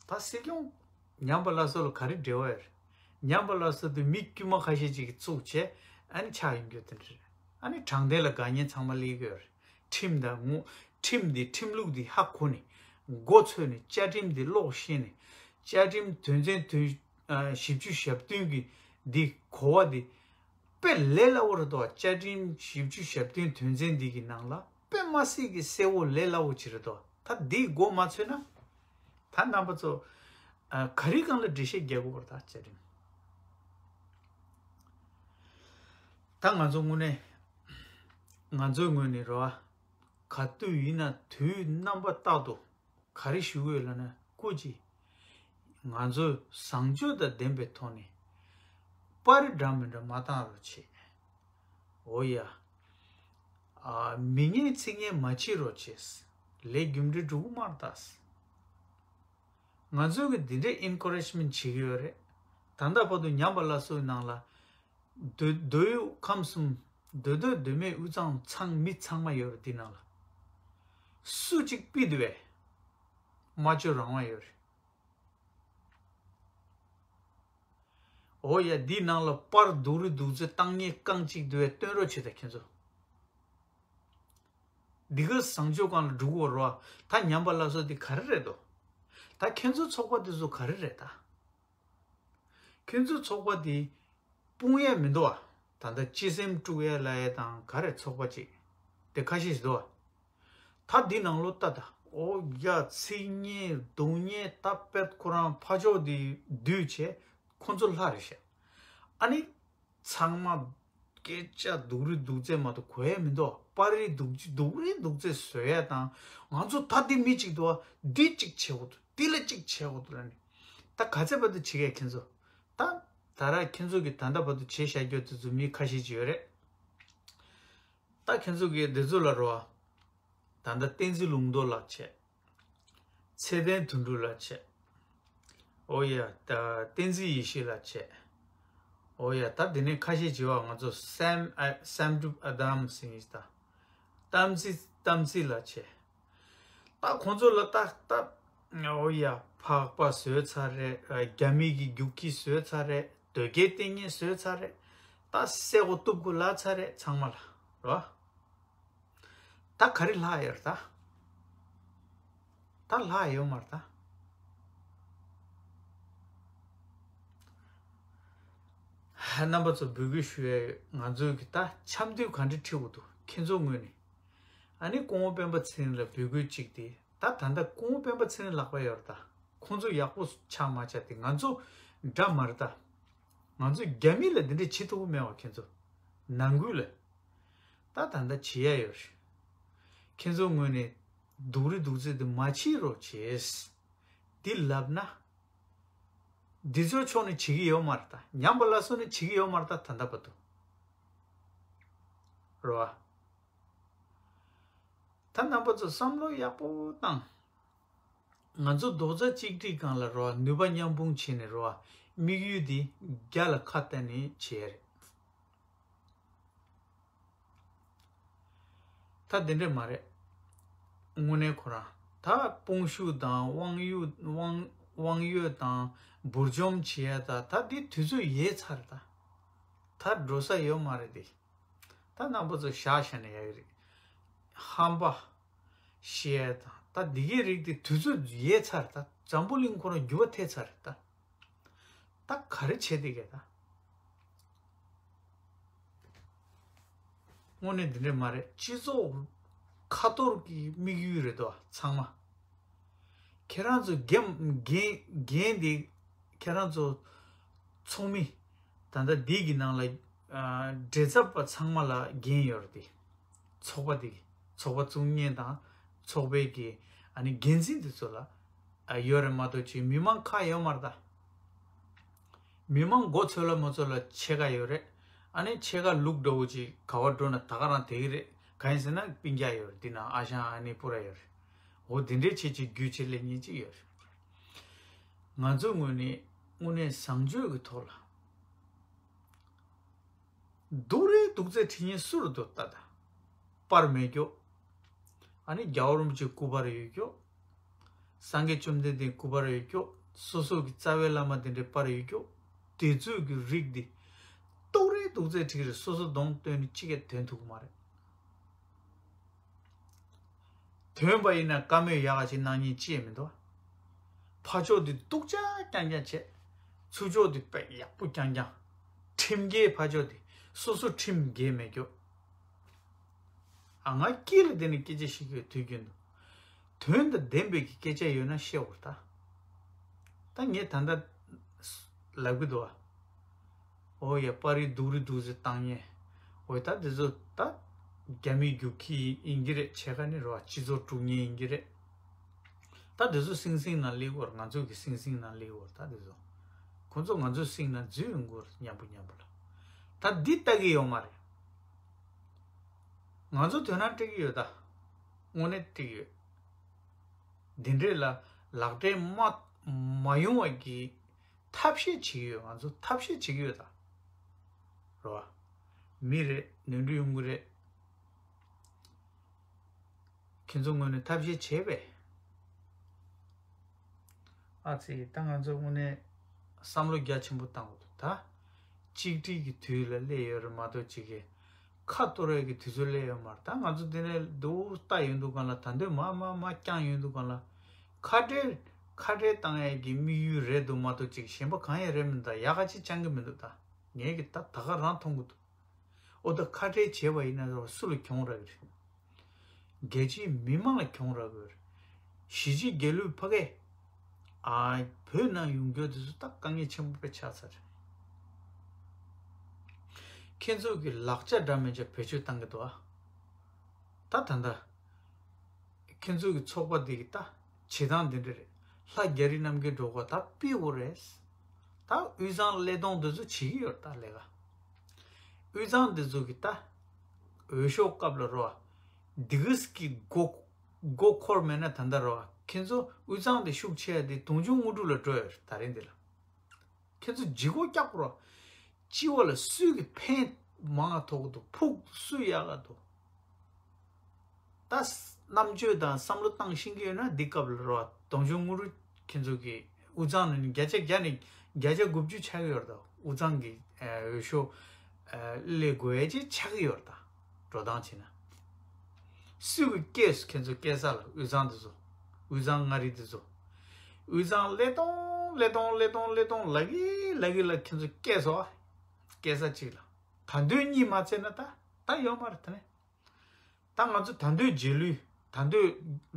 ད་སྲིད་སྐྱོང་ཉམས་པ་སླར་གསོ་ལ་ག་རེ་འབྲེལ་བ་ཡོད་རེད། ཉམས་པ་སླར་གསོ་དེ་མི་དཀྱུས་མ་ཁ་ཤས་ཅིག་གིས་བཙུགས་བྱས་ཨ་ནི་ཆགས་ཡོང་རྒྱུ་དེ་འདྲ་རེད། ཨ་ནི་དྲང་བདེན་ལ་དགག་ཉེས་ཚང་མ་སླེབས་ཀྱི་ཡོད་རེད། ཁྲིམས་དང་ངོ་། ཁྲིམས་འདི་ཁྲིམས་ལུགས་འདི་ཧ་གོ་ནས་མགོ་ཚོས་ནས་བཅའ་ཁྲིམས་འདི་ཀློག་ཤེས་ནས་བཅའ་ཁྲིམས་དོན་ཚན་དོན། ཨ། བཞི་བཅུ་ཞེ་བདུན་གྱི་འདི་གོ་བ་འདི། དཔེ་ལས་སླ་བོ་རེད་དོ། བཅའ་ཁྲིམས་བཞི་བཅུ་ཞེ་བདུན་དོན་ཚན་འདི་གི་ནང་ལ་དཔེ་མ་སྲིད་ཀྱི་གསལ་བོ་ལས་སླ་བོ་ཅིག་རེད་དོ། ད་འདི་མགོ་མ་ཚོས་ན། ད་རྣམ་པ་ཚོ། ཨ། ག་རེ་སྒང་ལ་འགྲེལ་བཤད་རྒྱག་དགོས་རེད་ད་བཅའ་ཁྲིམས། ད་ང་ཚོ་དངོས་གནས། ང་ཚོའི་ངོས་ནས་རེད་བ། ག་དུས་ཡིན་ན་དུས་རྣམ་པ་རྟག་ཏུ། ག་རེ་ཞུ་གི་ཡོད་ལབ་ན་སྐུ་མཁྱེན། ང་ཚོས་བཟང་སྤྱོད་དང་ལྡན་པའི་ཐོག་ནས་པར་འདྲ་མི་འདྲ་མ་བཏང་རོགས་བྱེད། འོ་ཡ། ཨ། མི་ངན་ཚིག་ངན་མ་བྱེད་རོགས་བྱེད། ལས་རྒྱུ་འབྲས་འགྲོ་གི་མ་རེད་ད། ང་ཚོས་གི་འདི་འདྲའི་ཨེན་ཀོ་རེཇ་མེན་ཊི་བྱེད་ཀྱི་ཡོད་རེད། ད་ལྟ་བར་དུ་ཉམས་པ་སླར་གསོའི་ནང་ལ། མདོ་མདོ་དབུས་ཁམས་གསུམ། མདོ་སྟོད་མདོ་སྨད་དབུས་གཙང་ཚང་མི་ཚང་མ་ཡོད་རེད་འདི་ནང་ལ། སུ་གཅིག་ཕུད་དེ་བས། སྨྲ་བརྗོད་རང་དབང་ཡོད་རེད། འོ་ཡ། འདི་ནང་ལ་པར་སྡུག་རུ་སྡུག་ཚོད་བཏང་མཁན་རྐང་གཅིག་དེ་བས་སྟོན་རོགས་བྱེད་ད་ཁྱེད་ཚོ། འདི་ག་བཟང་སྤྱོད་སྒང་ལ་འགྲོ་གི་ཡོད་རེད་བ། ད་ཉམས་པ་སླར་གསོ་འདི་ག་རེ་རེད་དོ། ད་ཁྱེད་ཚོ་ཚོགས་པ་འདི་ཚོ་ག་རེ་རེད་ད། ཁྱེད་ཚོའི་ཚོགས་པ་འདི་སྤུངས་ཡས་མི་འདུག་བ། ད་ལྟ་སྤྱི་སེམས་དཀྲུག་ཡས་ལབ་ཡས་དང་ག་རེ་ཚོགས་པ་ཅིག་དེ་ཁ་ཤས་ཤིག་འདུག་བ། ད་འདི་ནང་ལོགས་ལྟ་ད། ཨོ་ཡ། ཚིག་ངན་རྡུང་ངན་ད་དཔེ་ཁོ་རང་ཕ་ཕྱོགས་འདི་བསྡུས་བྱས་ཁོ་ཚོ་ལྷ་རེད་ཤག་ཨ་ནི་ཚང་མ་ སྐད་ཆ་སྡུག་རུས་སྡུག་ཚད་མ་གཏོགས་གོ་ཡ་མི་འདུག་པར་རིས་སྡུག་སྡུག་རུས་སྡུག་ཚད་བཟོ་ཡ་དང་། ང་ཚོ་ད་འདི་མི་གཅིག་འདུག་པ། འདི་གཅིག་བྱེད་དགོས་འདུག་འདི་ལ་གཅིག་བྱེད་དགོས་འདུག་ལབ་ནས། ད་ག་ཚད་བར་དུ་བྱེད་ཀྱི་ཁྱེད་ཚོ། ད་ད་ར་ཁྱེད་ཚོ་གི་ད་ལྟ་བར་དུ་བྱེད་བཞག་རྒྱུ་དེ་ཚོ་མི་ཁ་ཤས་ཅིག་ཡོད་རེད། ད་ཁྱེད་ཚོ་གི་འདི་ཚོ་ལ་རོ། ད་ལྟ་བསྟན་འཛིན་ལུང་རྟོགས་ལགས་བྱས། ཚེ་བརྟན་དོན་གྲུབ་ལགས་བྱས། ཨོ་ཡ། ད་བསྟན་འཛིན་ཡེ་ཤེས་ལགས་བྱས། ཨོ་ཡ། ད་དེ་ནས་ཁ་ཤས་བྱས་པ་ང་ཚོ་སེམ་ཨ་སེམ་གྲུབ་ཨ་དམ་ཟེར་གྱི་ད། གཏམ་ཚེ་གཏམ་ཚེ་ལགས་བྱས། ད་ཁོང་ཚོ་ལ་ད་ད། ཨོ་ཡ། འཕགས་པ་བཟོས་ཚར་རེད། རྒྱ་མི་གི་རྒྱུག་ཁྱི་བཟོས་ཚར་རེད། དོལ་རྒྱལ་བསྟེན་མཁན་བཟོས་ཚར་རེད། ད་གསལ་པོ་གཏུབ་དགོས་ལབ་ཚར་རེད་ཚང་མ་ལ། རོ། ད་ག་རེ་ལྷག་ཡོད་རེད་ད། ད་ལྷག་ཡོད་མ་རེད་ད། རྣམ་པ་ཚོ་འབོད་སྐུལ་ཞུ་ཡ་ཡོད། ང་ཚོའི་གི་ད་འཆམ་མཐུན་ག་འདྲ་ཁྲིད་དགོས་འདུག་ཁྱེད་ཚོ་ངོས་ནས། ཨ་ནི་སྐུ་ངོ་སྤེན་པ་ཚེ་རིང་ལ་འབོད་སྐུལ་གཅིག་དེ། ད་ད་ལྟ་སྐུ་ངོ་སྤེན་པ་ཚེ་རིང་ལག་པ་ཡོད་རེད་ད། ཁོང་ཚོ་ཡག་པོ་ཆགས་མ་ཆགས་དེ་ང་ཚོ་འདྲ་མ་རེད་ད། ང་ཚོ་རྒྱ་མི་ལ་འདི་འདྲ་བྱེད་ཐུབ་ཀྱི་མེད་པ། ཁྱེད་ཚོ་ནང་ཁུལ་ལ། ད་ད་ལྟ་བྱེད་ཡ་ཡོད་རེད། ཁྱེད་ཚོ་ངོས་ནས་སྡུག་རུས་སྡུག་ཚད་དེ་མ་བྱེད་རོགས་བྱེད། འདི་ལབ་ན། འདི་ཚོའི་ཕྱོགས་ནས་བྱེད་ཀྱི་ཡོད་མ་རེད་ད། ཉམས་པ་སླར་གསོ་ནས་བྱེད་ཀྱི་ཡོད་མ་རེད་ད། ད་ལྟ་བར་དུ། རོ་ཨ། ད་རྣམ་པ་ཚོ་བསམ་བློ་ཡག་པོ་བཏང་། ང་ཚོ་རྡོག་རྩ་གཅིག་སྒྲིལ་སྒང་ལ་རོ་ཨ། ནུས་པ་མཉམ་སྤུངས་བྱས་ནས་རོ་ཨ། དམིགས་ཡུལ་འདི་རྒྱ་ལ་ཁ་གཏད་ནས་བྱེད་ཡ་རེད། ད་དེ་འདྲས་མ་རེད། དངོས་གནས་ཁོ་རང་ད་དཔུང་ཤུགས་དང་དབང་ཡོད་དབང་དབང་ཡོད་དང་འབུར་འཇོམས་བྱེད་ཡ་ད་ད་འདི་དུས་ཚོད་ཡལ་ཚར་ད། ད་འགྲོ་ས་ཡོད་མ་རེད་དེ། ད་རྣམ་པ་ཚོ་བཞག་བཞག་ན་ཡག་གི་རེད། ཧམ་པ་བཤད་ཡ་དང་ད་འདི་གའི་རིགས་དེ་དུས་ཚོད་ཡལ་ཚར་ད། འཛམ་བུ་གླིང་ཁོ་རང་འགྱུར་བ་ཐེབས་ཚར་རེད་ད། ད་ག་རེ་བྱེད་བསྡད་གས་ད། དངོས་གནས་འདི་འདྲས་མ་རེད། སྤྱི་ཚོགས་ཁ་གཏོར་གྱི་དམིགས་ཡུལ་རེད་དོ་ཚང་མ། ཁྱེད་རང་ཚོ་འགན་འགན་འགན་འདི་ཁྱེད་རང་ཚོ་ཚོགས་མི་ད་ལྟ་འདི་གི་ནང་ལ་ཨ་འབྲེལ་ཚབ་པ་ཚང་མ་ལ་འགན་ཡོད་རེད་དེ། ཚོགས་པ་འདི་གི་ཚོགས་པ་བཙུགས་མཁན་དང་ཚོགས་པའི་གི་ཨ་ནི་འགན་འཛིན་འདི་ཚོ་ལ་ཨ་ཡོད་རེད་མ་གཏོགས་ཅིག་མི་མང་ཁག་ཡོད་མ་རེད་ད། མི་མང་མགོ་ཚོས་ལ་མ་ཚོས་ལ་ཕྱེད་ཀ་ཡོད་རེད། ཨ་ནི་ཕྱེད་ཀ་ལུག་འདྲ་བོ་ཅིག་ག་བ་འགྲོ་ན་ད་ག་རང་དེ་གི་རེད། གང་ཡིན་ཟེར་ན་སྤུན་ཀྱག་ཡོད་རེད། འདི་ན་ཨ་ཞང་ཨ་ནེ་པུ་ར་ཡོད་རེད། འོ་དེ་འདྲའི་ཆེད་ཅིག་རྒྱུས་ཆེ་ལེ་ཉེས་ཅིག་ཡོད་རེད། ང་ཚོའི་ངོས་ནས་དངོས་གནས་བཟང་སྤྱོད་ཀྱི་ཐོག་ལ། སྡུག་རུས་སྡུག་ཚད་ཁྲི་ཉིན་སུ་རུ་འདུག་ལྟ་ད། པར་མེད་ཀྱོ། ཨ་ནི་རྒྱལ་བ་རིན་པོ་ཆེ་སྐུ་པར་ཡོད་ཀྱོ། སངས་རྒྱས་བཅོམ་ལྡན་འདས་སྐུ་པར་ཡོད་ཀྱོ། སོ་སོ་གི་རྩ་བའི་བླ་མ་དེ་འདྲའི་པར་ཡོད་ཀྱོ། དེ་ཚོའི་གི་རིགས་འདི། སྡུག་རུས་སྡུག་ཚད་ཁྲི་རེ་སོ་སོ་གདོང་སྟོན་ནས་གཅིག་ཡང་དོན་ཐུབ་ཀྱི་མ་རེད། དོན་པ་ཡིན་ན་བཀའ་མོལ་ཡག་ག་ཅིག་གནང་མཁན་ཅི་ཡང་མི་འདུག་ཕར་ཕྱོགས་དེ་སྡུག་ཅག་རྐྱང་རྐྱང་བྱས། ཚུར་ཕྱོགས་དེ་དཔེ་ཡག་པོ་རྐྱང་རྐྱང་། ཁྲིམས་འགལ་ཕར་ཕྱོགས་དེ་སོ་སོ་ཁྲིམས་འགལ་མེད་རྒྱུ། ཨ་ང་དཀྱིལ་ལ་བསྡད་ནས་སྐད་ཆ་བཤད་ཀྱི་ཡོད་དུས་རྒྱུན་དུ། དོན་དང་ལྡན་པའི་གི་སྐད་ཆ་ཡོད་ན་བཤད་འོར་ད། ད་ངས་ད་ལྟ་ལབ་གི་འདུག་ཨ། ཨོ་ཡ་པར་རིས་སྡུག་རུས་སྡུག་རུས་བཏང་མཁན། ཨོ་ད་དེ་ཚོ་ད་རྒྱ་མིའི་རྒྱུག་ཁྱི་ཡིན་གྱི་རེད། ཕྱེད་ཀ་ནི་རེད་བ། སྤྱི་ཚོགས་དཀྲུག་མཁན་ཡིན་གྱི་རེད། ད་དེ་ཚོ་སིང་སིང་ནང་སླེབས་ཀྱི་ཡོད་རེད། ང་ཚོ་གི་སིང་སིང་ནང་སླེབས་ཀྱི་ཡོད་རེད། ད་དེ་ཚོ་ཁོ་ཚོ་ང་ཚོའི་སིང་ནང་འཛུལ་ཡོང་གི་ཡོད་རེད། མཉམ་པོ་མཉམ་པོ་ལ། ད་འདི་ལྟ་གི་ཡོད་མ་རེད། ང་ཚོ་དོན་དག་འགྲིག་གི་ཡོད་ད། དངོས་གནས་འགྲིག་གི་ཡོད། འདི་འདྲས་ལ་ལག་འབྲེལ་མ་མ་ཡོང་བ་གི་ཐབས་ཤེས་བྱེད་ཀྱི་ཡོད། ང་ཚོ་ཐབས་ཤེས་བྱེད་ཀྱི་ཡོད་ད། རེད་བ། མི་རེད། ནོར་འཁྲུལ་ཡོང་གི་རེད། ཁྱེད་ཚོ་ངོས་ནས་ཐབས་ཤེས་བྱས་པས། ཨ་ཙི། ད་ང་ཚོ་དངོས་གནས་བསམ་བློ་རྒྱ་ཆེན་པོ་བཏང་དགོས་འདུག་ད། གཅིག་སྒྲིལ་གྱི་དུས་ལ་སླེབས་ཡོད་རེད་མ་གཏོགས་ཅིག་གི་ཁ་གཏོར་ཡས་ཀྱི་དུས་ཚོད་སླེབས་ཡོད་མ་རེད། ད་ང་ཚོ་འདི་ནས་རྡོ་ལྟ་ཡོང་དུས་སྒང་ལ། ད་འདོད་མ་མ་མ་བསྐྱངས་ཡོང་དུས་སྒང་ལ། ཁ་བྲལ་ཁ་བྲལ་བཏང་ཡས་ཀྱི་དམིགས་ཡུལ་རེད་འདུག་མ་གཏོགས་ཅིག་གཞན་པ་གང་ཡང་རེད་མི་འདུག་ད་ཡག་ག་ཅིག་བཅང་གི་མི་འདུག་ད་ངས་ཀྱི་ད་ད་ག་རང་མཐོང་གི་འདུག་ཨོ་ད་ཁ་བྲལ་བྱས་པ་ཡིན་ན་སུ་ལ་གྱོང་རག་གི་རེད། རྒྱལ་སྤྱིའི་མི་མང་ལ་གྱོང་རག་གི་རེད། གཞིས་བྱེས་རྒྱལ་ལུས་ཕ་གས། ཨ། བོད་ནང་ཡོང་རྒྱུ་དེ་ཚོ་ད་དཀའ་ངལ་ཆེན་པོ་དཔེ་ཆགས་ཚར་རེད། ཁྱེད་ཚོ་གི་ལག་ཆ་འདྲ་མི་འདྲ་བེད་སྤྱོད་བཏང་གི་འདུག་ཨ། ད་ད་ད། ཁྱེད་ཚོ་གི་ཚོགས་པ་འདི་གི་ད་བྱེད་སྟངས་འདི་འདྲ་རེད། ལྷ་རྒྱ་རི་རྣམ་རྒྱལ་སྒྲོལ་དཀར་ད་ཕུད་དགོས་རེད། ད་དབུས་གཙང་ཀླད་སྟོང་འདི་ཚོ་བྱེད་ཀྱི་ཡོད་ད་ལས་ཀ། དབུས་གཙང་འདི་ཚོ་གི་ད་འོས་ཤོག་སྐབས་ལ་རོ། འདི་གིས་ཀྱི་མགོ་མགོ་འཁོར་མེད་ན་ད་ད་རོ། ཁྱེད་ཚོ་དབུས་གཙང་དེ་ཤུགས་ཆེ་ཡ་དེ་དུང་ཕྱུར་དངོས་གྲུབ་ལ་འགྲོ་ཡོད་རེད་ད་རིང་འདི་ལ། ཁྱེད་ཚོ་ལྗིད་ཁོག་རྒྱག་རོགས། སྤྱི་བ་ལ་སུས་ཀྱི་ཕན་མང་ང་ཐོགས་འདུག་ཕུགས་སུ་ཡག་ག་འདུག་ད་རྣམ་དཔྱོད་དང་བསམ་བློ་བཏང་ཤེས་ཀྱི་ཡོད་ན་འདི་སྐབས་ལ་རོགས་དུང་ཕྱུར་དངོས་གྲུབ་ཁྱེད་ཚོ་གི་དབུས་གཙང་ནས་བརྒྱ་ཆ་བརྒྱ་ནས་བརྒྱ་ཆ་དགུ་བཅུ་ཆགས་ཀྱི་ཡོད་རེད་ད། དབུས་གཙང་གི་ཨ་འོས་ཤོག་ཨ་སླེབས་དགོས་ཡ་ཅིག་ཆགས་ཀྱི་ཡོད་རེད་ད། འགྲོ་སྟངས་བྱས་ན། སུས་ཀྱི་སྐྱེས་སོ་ཁྱེད་ཚོ་སྐྱེས་ས་ལ། དབུས་གཙང་དེ་ཚོ། དབུས་གཙང་མངའ་རིས་དེ་ཚོ། དབུས་གཙང་ཀླད་སྟོང་ཀླད་སྟོང་ཀླད་སྟོང་ཀླད་སྟོང་ལབ་ཀྱི་ལབ་ཀྱི་ལ་ཁྱེད་ཚོ་སྐྱེས་སོ་ཨ། སྐྱེས་ས་གཅིག་ལ། ད་འདོད་གཉིས་མ་བཙལ་ན་ད་ད་ཡོད་མ་རེད་ད་ནི། ད་ང་ཚོ་ད་འདོད་རྗེས་ལུས། ད་འདོད་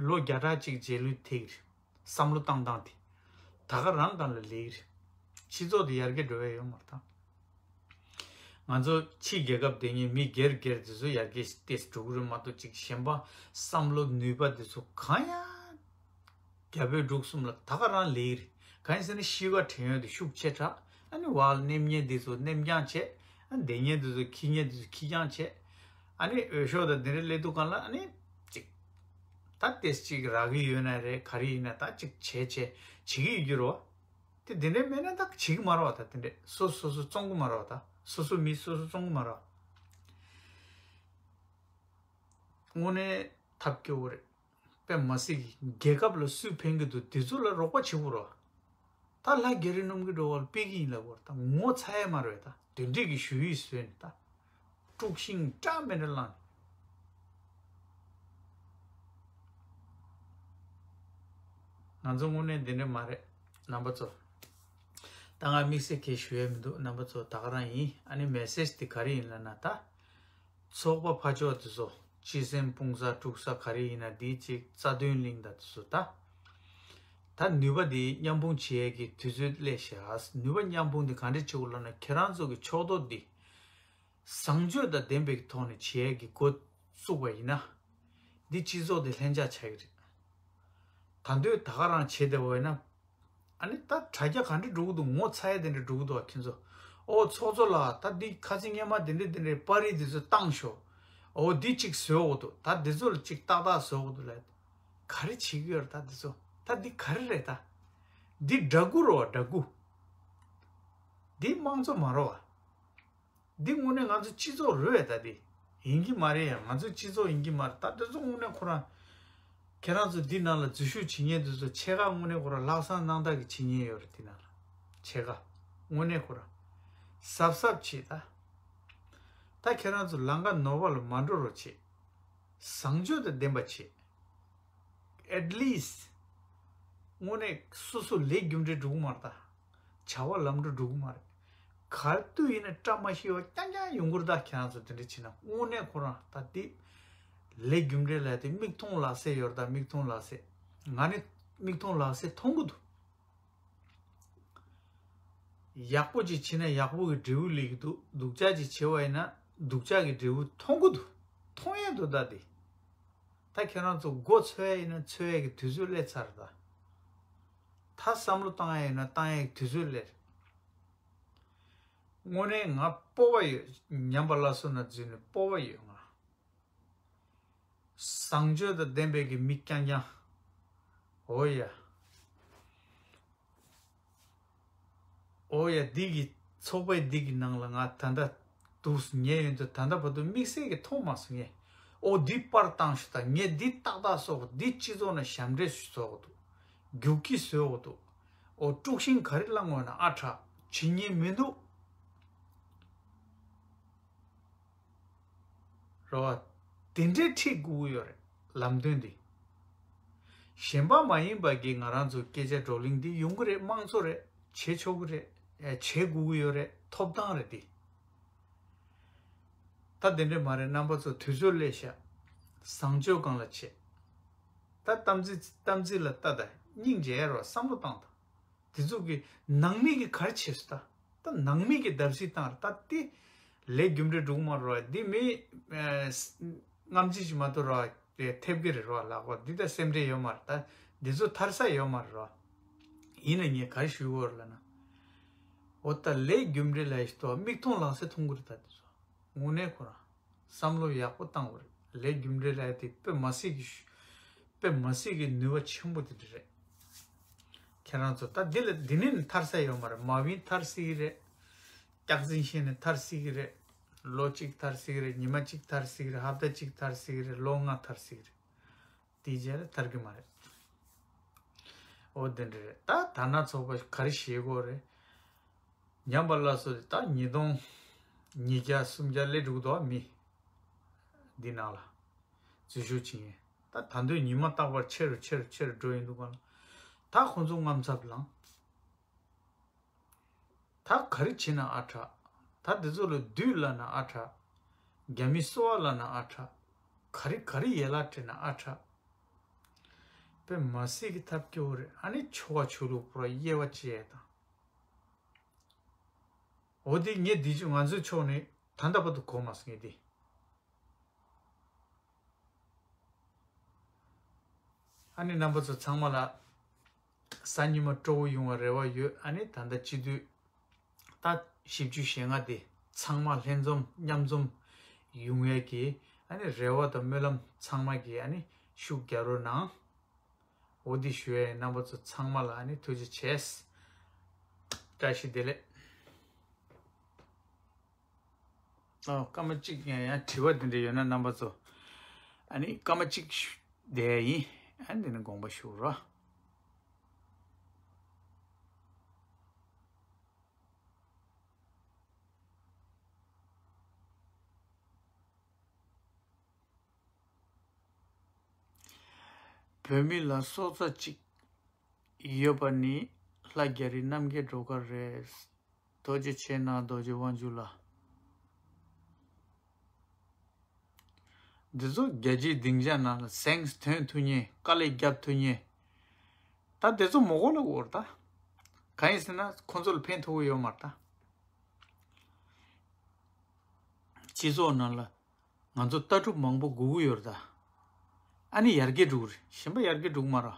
ལོ་བརྒྱ་ཕྲག་གཅིག་རྗེས་ལུས་ཐེག་རེད། བསམ་བློ་བཏང་སྟངས་དེ། ད་ག་རང་སྒང་ལ་ལེགས་རེད། སྤྱི་ཚོགས་དེ་ཡར་རྒྱས་འགྲོ་ཡ་ཡོད་མ་རེད་ད། ང་ཚོ་ཕྱིའི་རྒྱལ་ཁབ་དེ་ཉིད་མི་སྒེར་སྒེར་དེ་ཚོ་ཡར་རྒྱས་ཏེས་འགྲོ་གི་རེད་མ་གཏོགས་ཅིག་གཞན་པ་བསམ་བློ་ནུས་པ་དེ་ཚོ་གང་ཡང་རྒྱ་བོད་འབྲུག་གསུམ་ལ་ད་ག་རང་ལེགས་རེད། གང་ཡིན་ཟེར་ན་གཤིས་ཀ་དྲན་ཡོད་དེ་ཤུགས་ཆེ་དྲགས། ཨ་ནི་བར་ལ་སྣེམ་ཉེན་དེ་ཚོ་སྣེམ་རྐྱང་བྱས། ཨ་འདེད་ཉེན་དེ་ཚོ་ཁྱི་ཉེན་དེ་ཚོ་ཁྱི་རྐྱང་བྱས། ཨ་ནི་འོས་ཤོག་དང་དེ་འདྲ་སླེབས་དུས་སྒང་ལ་ཨ་ནི་ཅིག་ད་ཏེས་ཅིག་རག་གི་ཡོད་ན་རེད། ག་རེ་ཡིན་ན་ད་ཅིག་བྱས་བྱས་བྱེད་ཀྱི་ཡོད་རྒྱུ་རོ། དེ་དེ་འདྲས་མེད་ན་ད་བྱེད་ཀྱི་མ་རེད་བ། ད་དེ་འདྲས་སོ་སོ་སོ་བཙོང་གི་མ་རེད་བ། ད་སོ་སོ་མི་སོ་སོ་བཙོང་གི་མ་རེད་བ། དངོས་གནས་ཐབས་སྐྱོ་བོ་རེད། དཔེ་མ་སྲིད་ཀྱི་རྒྱལ་ཁབ་ལ་སུས་ཕན་གྱི་འདུག་དེ་ཚོ་ལ་རོགས་པ་བྱེད་དགོས་རེད་བ། ད་ལྷ་རྒྱ་རི་སྣུམ་གྱི་འགྲོ་བ་ལ་ཕུད་ཀྱི་ཡིན་ལབ་དགོས་རེད། ད་ངོ་ཚ་ཡ་མ་རེད་བ། ད་དེ་འདྲས་ཀྱི་ཞུ་ཡིག་བཟོས་ནས་ད། དཀྲུག་ཤིང་འདྲ་མི་འདྲ་བསླངས་ནས། ང་ཚོ་དངོས་གནས་འདི་འདྲ་མ་རེད། རྣམ་པ་ཚོ། ད་ང་དམིགས་བསལ་གང་ཞུ་ཡས་མི་འདུག་རྣམ་པ་ཚོ་ད་ག་རང་ཡིན། ཨ་ནི་མེ་སེ་ཇི་དེ་ག་རེ་ཡིན་ལབ་ན་ད། ཚོགས་པ་ཕར་ཕྱོགས་དེ་ཚོ་སྤྱི་སེམས་སྤུངས་ས་དཀྲུག་ས་ག་རེ་ཡིན་ན་འདི་གཅིག་རྩ་དོན་གླེང་དང་དེ་ཚོ་ད། ད་ནུས་པ་འདི་མཉམ་སྤུངས་བྱེད་ཡས་ཀྱི་དུས་ཚོད་སླེབས་ཤག་ནུས་པ་མཉམ་སྤུངས་འདི་ག་འདྲས་བྱེད་དགོས་ལབ་ན་ཁྱེད་རང་ཚོ་གི་ཕྱོགས་གཏོགས་འདི། བཟང་སྤྱོད་དང་ལྡན་པའི་ཐོག་ནས་བྱེད་ཡས་ཀྱི་འགོ་བཙུགས་པ་ཡིན་ན། འདི་སྤྱི་ཚོགས་དེ་ལྷན་ཆགས་ཆགས་ཀྱི་རེད། ད་འདོད་ད་ག་རང་བྱེད་བསྡད་པ་ཡིན་ན། ཨ་ནི་ད་དྲ་རྒྱ་ག་འདྲ་འགྲོ་གི་འདུག་ངོ་ཚ་ཡ་དེ་འདྲ་འགྲོ་གི་འདུག་ཨ་ཁྱེད་ཚོ། ཨོ་ཚོགས་གཙོ་ལགས་ད་འདི་ཁ་སང་སྔོན་མ་དེ་འདྲ་དེ་འདྲའི་པར་རིས་དེ་ཚོ་བཏང་ཤོག་ཨོ་འདི་གཅིག་བཟོས་འོག་འདུག་ད་འདི་ཚོ་ལ་གཅིག་ཏག་ཏག་བཟོས་འོག་འདུག་ལབ། ག་རེ་བྱེད་ཀྱི་ཡོད་རེད་ད་འདི་ཚོ། ད་འདི་ག་རེ་རེད་ད། འདི་དྲ་འགུ་རེད་བ་དྲ་འགུ། འདི་དམངས་གཙོ་མ་རེད་བ། འདི་དངོས་གནས་ང་ཚོ་སྤྱི་ཚོགས་རེད་བས་ད་འདི། ཡིན་གྱི་མ་རེད་ཡ། ང་ཚོ་སྤྱི་ཚོགས་ཡིན་གྱི་མ་རེད་ད། འདི་ཚོ་དངོས་གནས་ཁོ་རང་། ཁྱེད་རང་ཚོ་འདི་ནང་ལ་འཛུལ་ཞུགས་བྱེད་མཁན་འདི་ཚོ་ཕྱེད་ཀ་དངོས་གནས་ཁོ་རང་ལྷག་བསམ་རྣམ་དག་གི་བྱེད་མཁན་ཡོད་རེད་འདི་ནང་ལ། ཕྱེད་ཀ། དངོས་གནས་ཁོ་རང་། གཟབ་གཟབ་བྱེད་ད། ད་ཁྱེད་རང་ཚོ་ལམ་ཁ་ནོར་བ་ལ་མ་འགྲོ་རོགས་བྱེད། བཟང་སྤྱོད་དང་ལྡན་པ་བྱེད། At least དངོས་གནས་སོ་སོ་ལས་རྒྱུ་འབྲས་འགྲོ་གི་མ་རེད་ད། བྱ་བ་ལམ་འགྲོ་འགྲོ་གི་མ་རེད། ག་དུས་ཡིན་ན་བཀྲ་མ་ཤིས་པ་རྐྱང་རྐྱང་ཡོང་གི་རེད་ད། ཁྱེད་རང་ཚོ་དེ་འདྲ་བྱེད་ན་དངོས་གནས་ཁོ་རང་ད་དེ། ལས་རྒྱུ་འབྲས་ལ་དེ་མིག་མཐོང་ལག་ཟས་ཡོད་རེད་ད། མིག་མཐོང་ལག་ཟས། ང་ནི་མིག་མཐོང་ལག་ཟས་མཐོང་གི་འདུག་ཡག་པོ་ཅིག་བྱེད་ན་ཡག་པོ་གི་འབྲས་བུ་སླེབས་ཀྱི་འདུག་སྡུག་ཅག་ཅིག་བྱེད་པ་ཡིན་ན་སྡུག་ཅག་གི་འབྲས་བུ་མཐོང་གི་འདུག་མཐོང་ཡས་འདུག་ད་དེ། ད་ཁྱེད་རང་ཚོ་མགོ་ཚོས་ཡས་ཡིན་ན་ཚོས་ཡས་ཀྱི་དུས་ཚོད་སླེབས་ཚར་ད། ད་བསམ་བློ་བཏང་ཡས་ཡིན་ན་བཏང་ཡས་ཀྱི་དུས་ཚོད་སླེབས། དངོས་གནས་ང་སྤོབས་པ་ཡོད། ཉམས་པ་སླར་གསོ་ནང་འཛུལ་ནས་སྤོབས་པ་ཡོད་ང་། བཟང་སྤྱོད་དང་ལྡན་པའི་གི་མི་རྐྱང་རྐྱང་། འོ་ཡ། ཨོ་ཡ། འདི་གི་ཚོགས་པའི་འདི་གི་ནང་ལ་ང་ད་ལྟ་འདུག་ཉལ་ཡོད་དུས་ད་ལྟ་བར་དུ་དམིགས་བསལ་གྱི་མཐོང་མ་སོང་ངས། ཨོ་འདི་པར་བཏང་ཤོག་དང་ངས་འདི་ཏག་ཏག་བཟོ་དགོས། འདི་སྤྱི་ཚོགས་ནང་ཞབས་འདྲེན་ཞིག་བཟོ་དགོས་འདུག་རྒྱུག་ཁྱི་བཟོ་དགོས་འདུག་ཨོ་དཀྲུག་ཤིང་ག་རེ་བསླང་དགོས་ན་ཨ་དྲག་བྱེད་ཉན་མི་འདུག་རེད་བ། དེ་འདྲའི་ཁྲིད་དགོས་ཀྱི་ཡོད་རེད་ལམ་སྟོན་འདི། གཞན་པ་མ་ཡིན་པ་གི་ང་རང་ཚོ་སྐད་ཆ་བགྲོ་གླེང་འདི་ཡོང་གི་རེད། དམངས་གཙོ་རེད། བྱེད་ཆོག་གི་རེད། ཨེ་བྱེད་དགོས་ཀྱི་ཡོད་རེད། ཐོབ་ཐང་རེད་འདི། ད་དེ་འདྲ་མ་རེད། རྣམ་པ་ཚོ་དུས་ཚོད་སླེབས་ཤག་བཟང་སྤྱོད་སྒང་ལ་བྱེད། ད་གཏམ་ཚིག་གཏམ་ཚིག་ལ་ལྟ་དང་སྙིང་རྗེ་རོགས་བསམ་བློ་བཏང་དང་། དེ་ཚོ་གི་ནང་མི་གི་ག་རེ་བྱས་སོང་ད། ད་ནང་མི་གི་བརྡབ་གསིག་བཏང་རེད་ད། དེ་ ལས་རྒྱུ་འབྲས་འགྲུབ་མ་རོ། འདི་མི་ཨ་སྔ་ཕྱི་ཞིག་མ་གཏོགས་རོ། དེ་ཐེབས་ཀྱི་རེད་རོ། ལག་པ་འདི་ད་སེམས་ཁྲལ་ཡོད་མ་རེད། ད་འདི་ཚོ་ཐར་ས་ཡོད་མ་རེད་རོ། ཡིན་ན་ངས་ག་རེ་ཞུ་དགོས་རེད་ལབ་ན། འོ་ད་ལས་རྒྱུ་འབྲས་ལ་ཡིས་ཏོ་མིག་མཐོང་ལག་ཟིན་མཐོང་གི་རེད། ད་འདི་ཚོ་དངོས་གནས་ཁོ་རང་བསམ་བློ་ཡག་པོ་བཏང་དགོས་རེད། ལས་རྒྱུ་འབྲས་ལ་ཡིས་དེ་དཔེ་མ་སྲིད་ཀྱི་ཞུ། དཔེ་མ་སྲིད་ཀྱི་ནུས་པ་ཆེན་པོ་དེ་འདྲ་རེད། ཁྱེད་རང་ཚོ་ད་འདི་ལ་འདི་ནས་ནི་ཐར་ས་ཡོད་མ་རེད། མ་བིན་ཐར་སྲིད་ཀྱི་རེད། སྐྱག་རྫུན་བཤད་ནས་ཐར་སྲིད་ཀྱི་རེད། ལོ་གཅིག་ཐར་སྲིད་ཀྱི་རེད། ཉི་མ་གཅིག་ཐར་སྲིད་ཀྱི་རེད། ཧབ་ཏ་གཅིག་ཐར་སྲིད་ཀྱི་རེད། ལོ་ལྔ་ཐར་སྲིད་ཀྱི་རེད། དེའི་རྗེས་ལ་ཐར་གྱི་མ་རེད། འོ་དེ་འདྲ་རེད། ད་ད་ན་ཚོགས་པ་ག་རེ་བྱེད་དགོས་རེད། ཉམས་པ་སླར་གསོ་དེ་ད་ཉིས་སྟོང་ཉིས་བརྒྱ་སུམ་བརྒྱ་སླེབས་འགྲོ་གི་འདུག་མི་འདི་ནང་ལ་འཛུལ་ཞུགས་བྱེད་མཁན། ད་ད་དུང་ཉི་མ་རྟག་པར་ཆེ་རུ་ཆེ་རུ་ཆེ་རུ་འགྲོ་ཡིན་འདུག་ག་ལ། ད་ཁོང་ཚོ་དངངས་འཚབ་ལངས། ད་ག་རེ་བྱེད་ན་ཨ་དྲག། ད་འདི་ཚོ་ལ་བདུད་ལབ་ན་ཨ་དྲག། རྒྱ་མི་སོ་པ་ལབ་ན་ཨ་དྲག། ག་རེ་ག་རེ་ཡན་ལག་སྤྲད་ན་ཨ་དྲག། དཔེ་མ་སྲིད་ཀྱི་ཐབས་སྐྱོ་བོ་རེད། ཨ་ནི་ཆོ་ག་ཆོས་ལུགས་པུ་ར་དབྱེ་བ་བྱེད་ཡས་དང་། འོ་དེ་ངས་འདི་ང་ཚོའི་ཕྱོགས་ནས་ད་ལྟ་བར་དུ་གོ་མ་སོང་ངས་དེ། ཨ་ནི་རྣམ་པ་ཚོ་ཚང་མ་ལ་གཟའ་ཉི་མ་སྤྲོ་བོ་ཡོང་བའི་རེ་བ་ཡོད། ཨ་ནི་ད་ལྟ་སྤྱི་འཐུས་ད་བཞི་བཅུ་ཞེ་ལྔ་དེ་ཚང་མ་ལྷན་འཛོམས་མཉམ་འཛོམས་ཡོང་ཡས་ཀྱི་ཨ་ནི་རེ་བ་དང་སྨོན་ལམ་ཚང་མ་གི་ཨ་ནི་ཤུགས་རྒྱག་རོགས་གནང་། འོ་འདི་ཞུ་ཡས་རྣམ་པ་ཚོ་ཚང་མ་ལ་ཨ་ནི་ཐུགས་རྗེ་ཆེ། བཀྲ་ཤིས་བདེ་ལེགས། ཨོ་སྐར་མ་གཅིག་ཡང་ཡང་དྲི་བ་འདི་འདྲ་ཡོད་ན་རྣམ་པ་ཚོ། ཨ་ནི་སྐར་མ་གཅིག་བསྡད་ཡིན། ཨ་ནི་འདི་ནི་དགོངས་པ་ཞུ་རོགས། བོད་མི་ལ་སྲོག་རྩ་གཅིག་ཡོད་པ་ནི་ལྷ་རྒྱ་རི་རྣམ་རྒྱལ་སྒྲོལ་དཀར་རེད། ཐུགས་རྗེ་ཆེ་གནང་རྡོ་རྗེ་དབང་ཕྱུག་ལ། འདི་ཚོ་རྒྱལ་སྤྱིའི་སྡིངས་ཆ་ནང་ལ་གཟེངས་ཐོན་ཐུབ་མཁན། དཀའ་ལས་རྒྱབ་ཐུབ་མཁན། ད་དེ་ཚོ་མི་དགོས་ལབ་དགོས་རེད་ད། གང་ཡིན་ཟེར་ན་ཁོང་ཚོ་ལ་ཕན་ཐོགས་ཀྱི་ཡོད་མ་རེད་ད། སྤྱི་ཚོགས་ནང་ལ་ང་ཚོ་ལྟ་གྲུབ་མང་པོ་དགོས་ཀྱི་ཡོད་རེད་ད། ཨ་ནི་ཡར་རྒྱས་འགྲོ་གི་རེད། གཞན་པ་ཡར་རྒྱས་འགྲོ་གི་མ་རེད།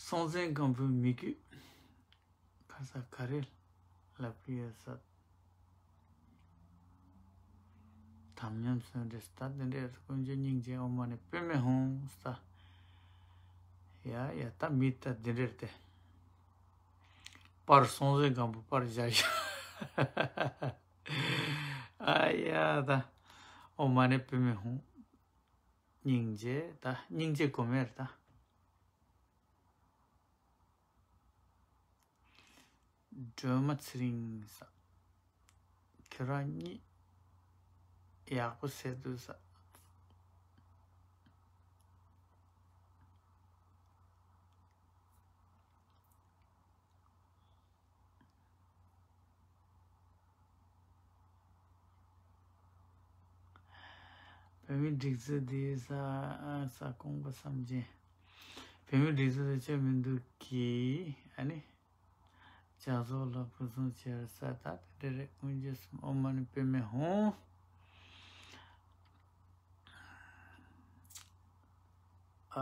སྲོང་བཙན་སྒམ་པོའི་མི་རྒྱུད། ཁ་ས་ག་རེ་ལབ་ཀྱི་ཡོད་ས། དམ་ཉམས་སུ་འདྲེས་ད་དེ་འདྲས་ཀུན་གྱི་སྙིང་རྗེ་ཨོཾ་མ་ཎི་པདྨེ་ཧཱུྃ་ས། ཡ་ཡ་ད་མི་ད་དེ་འདྲས་ཏེ། པར་སྲོང་བཙན་སྒམ་པོ་པར་བཞག་ཡ། ཨ་ཡ་ད། ཨོཾ་མ་ཎི་པདྨེ་ཧཱུྃ། སྙིང་རྗེ་ད་སྙིང་རྗེ་གོ་མེར་ད། སྒྲོལ་མ་ཚེ་རིང་ས། ཁྱོད་རང་གཉིད་ཡག་པོ་སད་འདུག་ས། བོད་མིའི་སྒྲིག་འཛུགས་འདི་ས་ས་ཁོངས་པ་བསམ་གྱིན། བོད་མིའི་སྒྲིག་འཛུགས་འདི་ཆོས་མི་འདུག་གི་ཨ་ནི། ལྕགས་ཟོག་ལ་ཕུན་སུམ་ཚོགས་ས་ད་དེ་འདྲ་རེད། ཀུན་གྱི་སེམས་ཨོཾ་མ་ཎི་པདྨེ་ཧཱུྃ།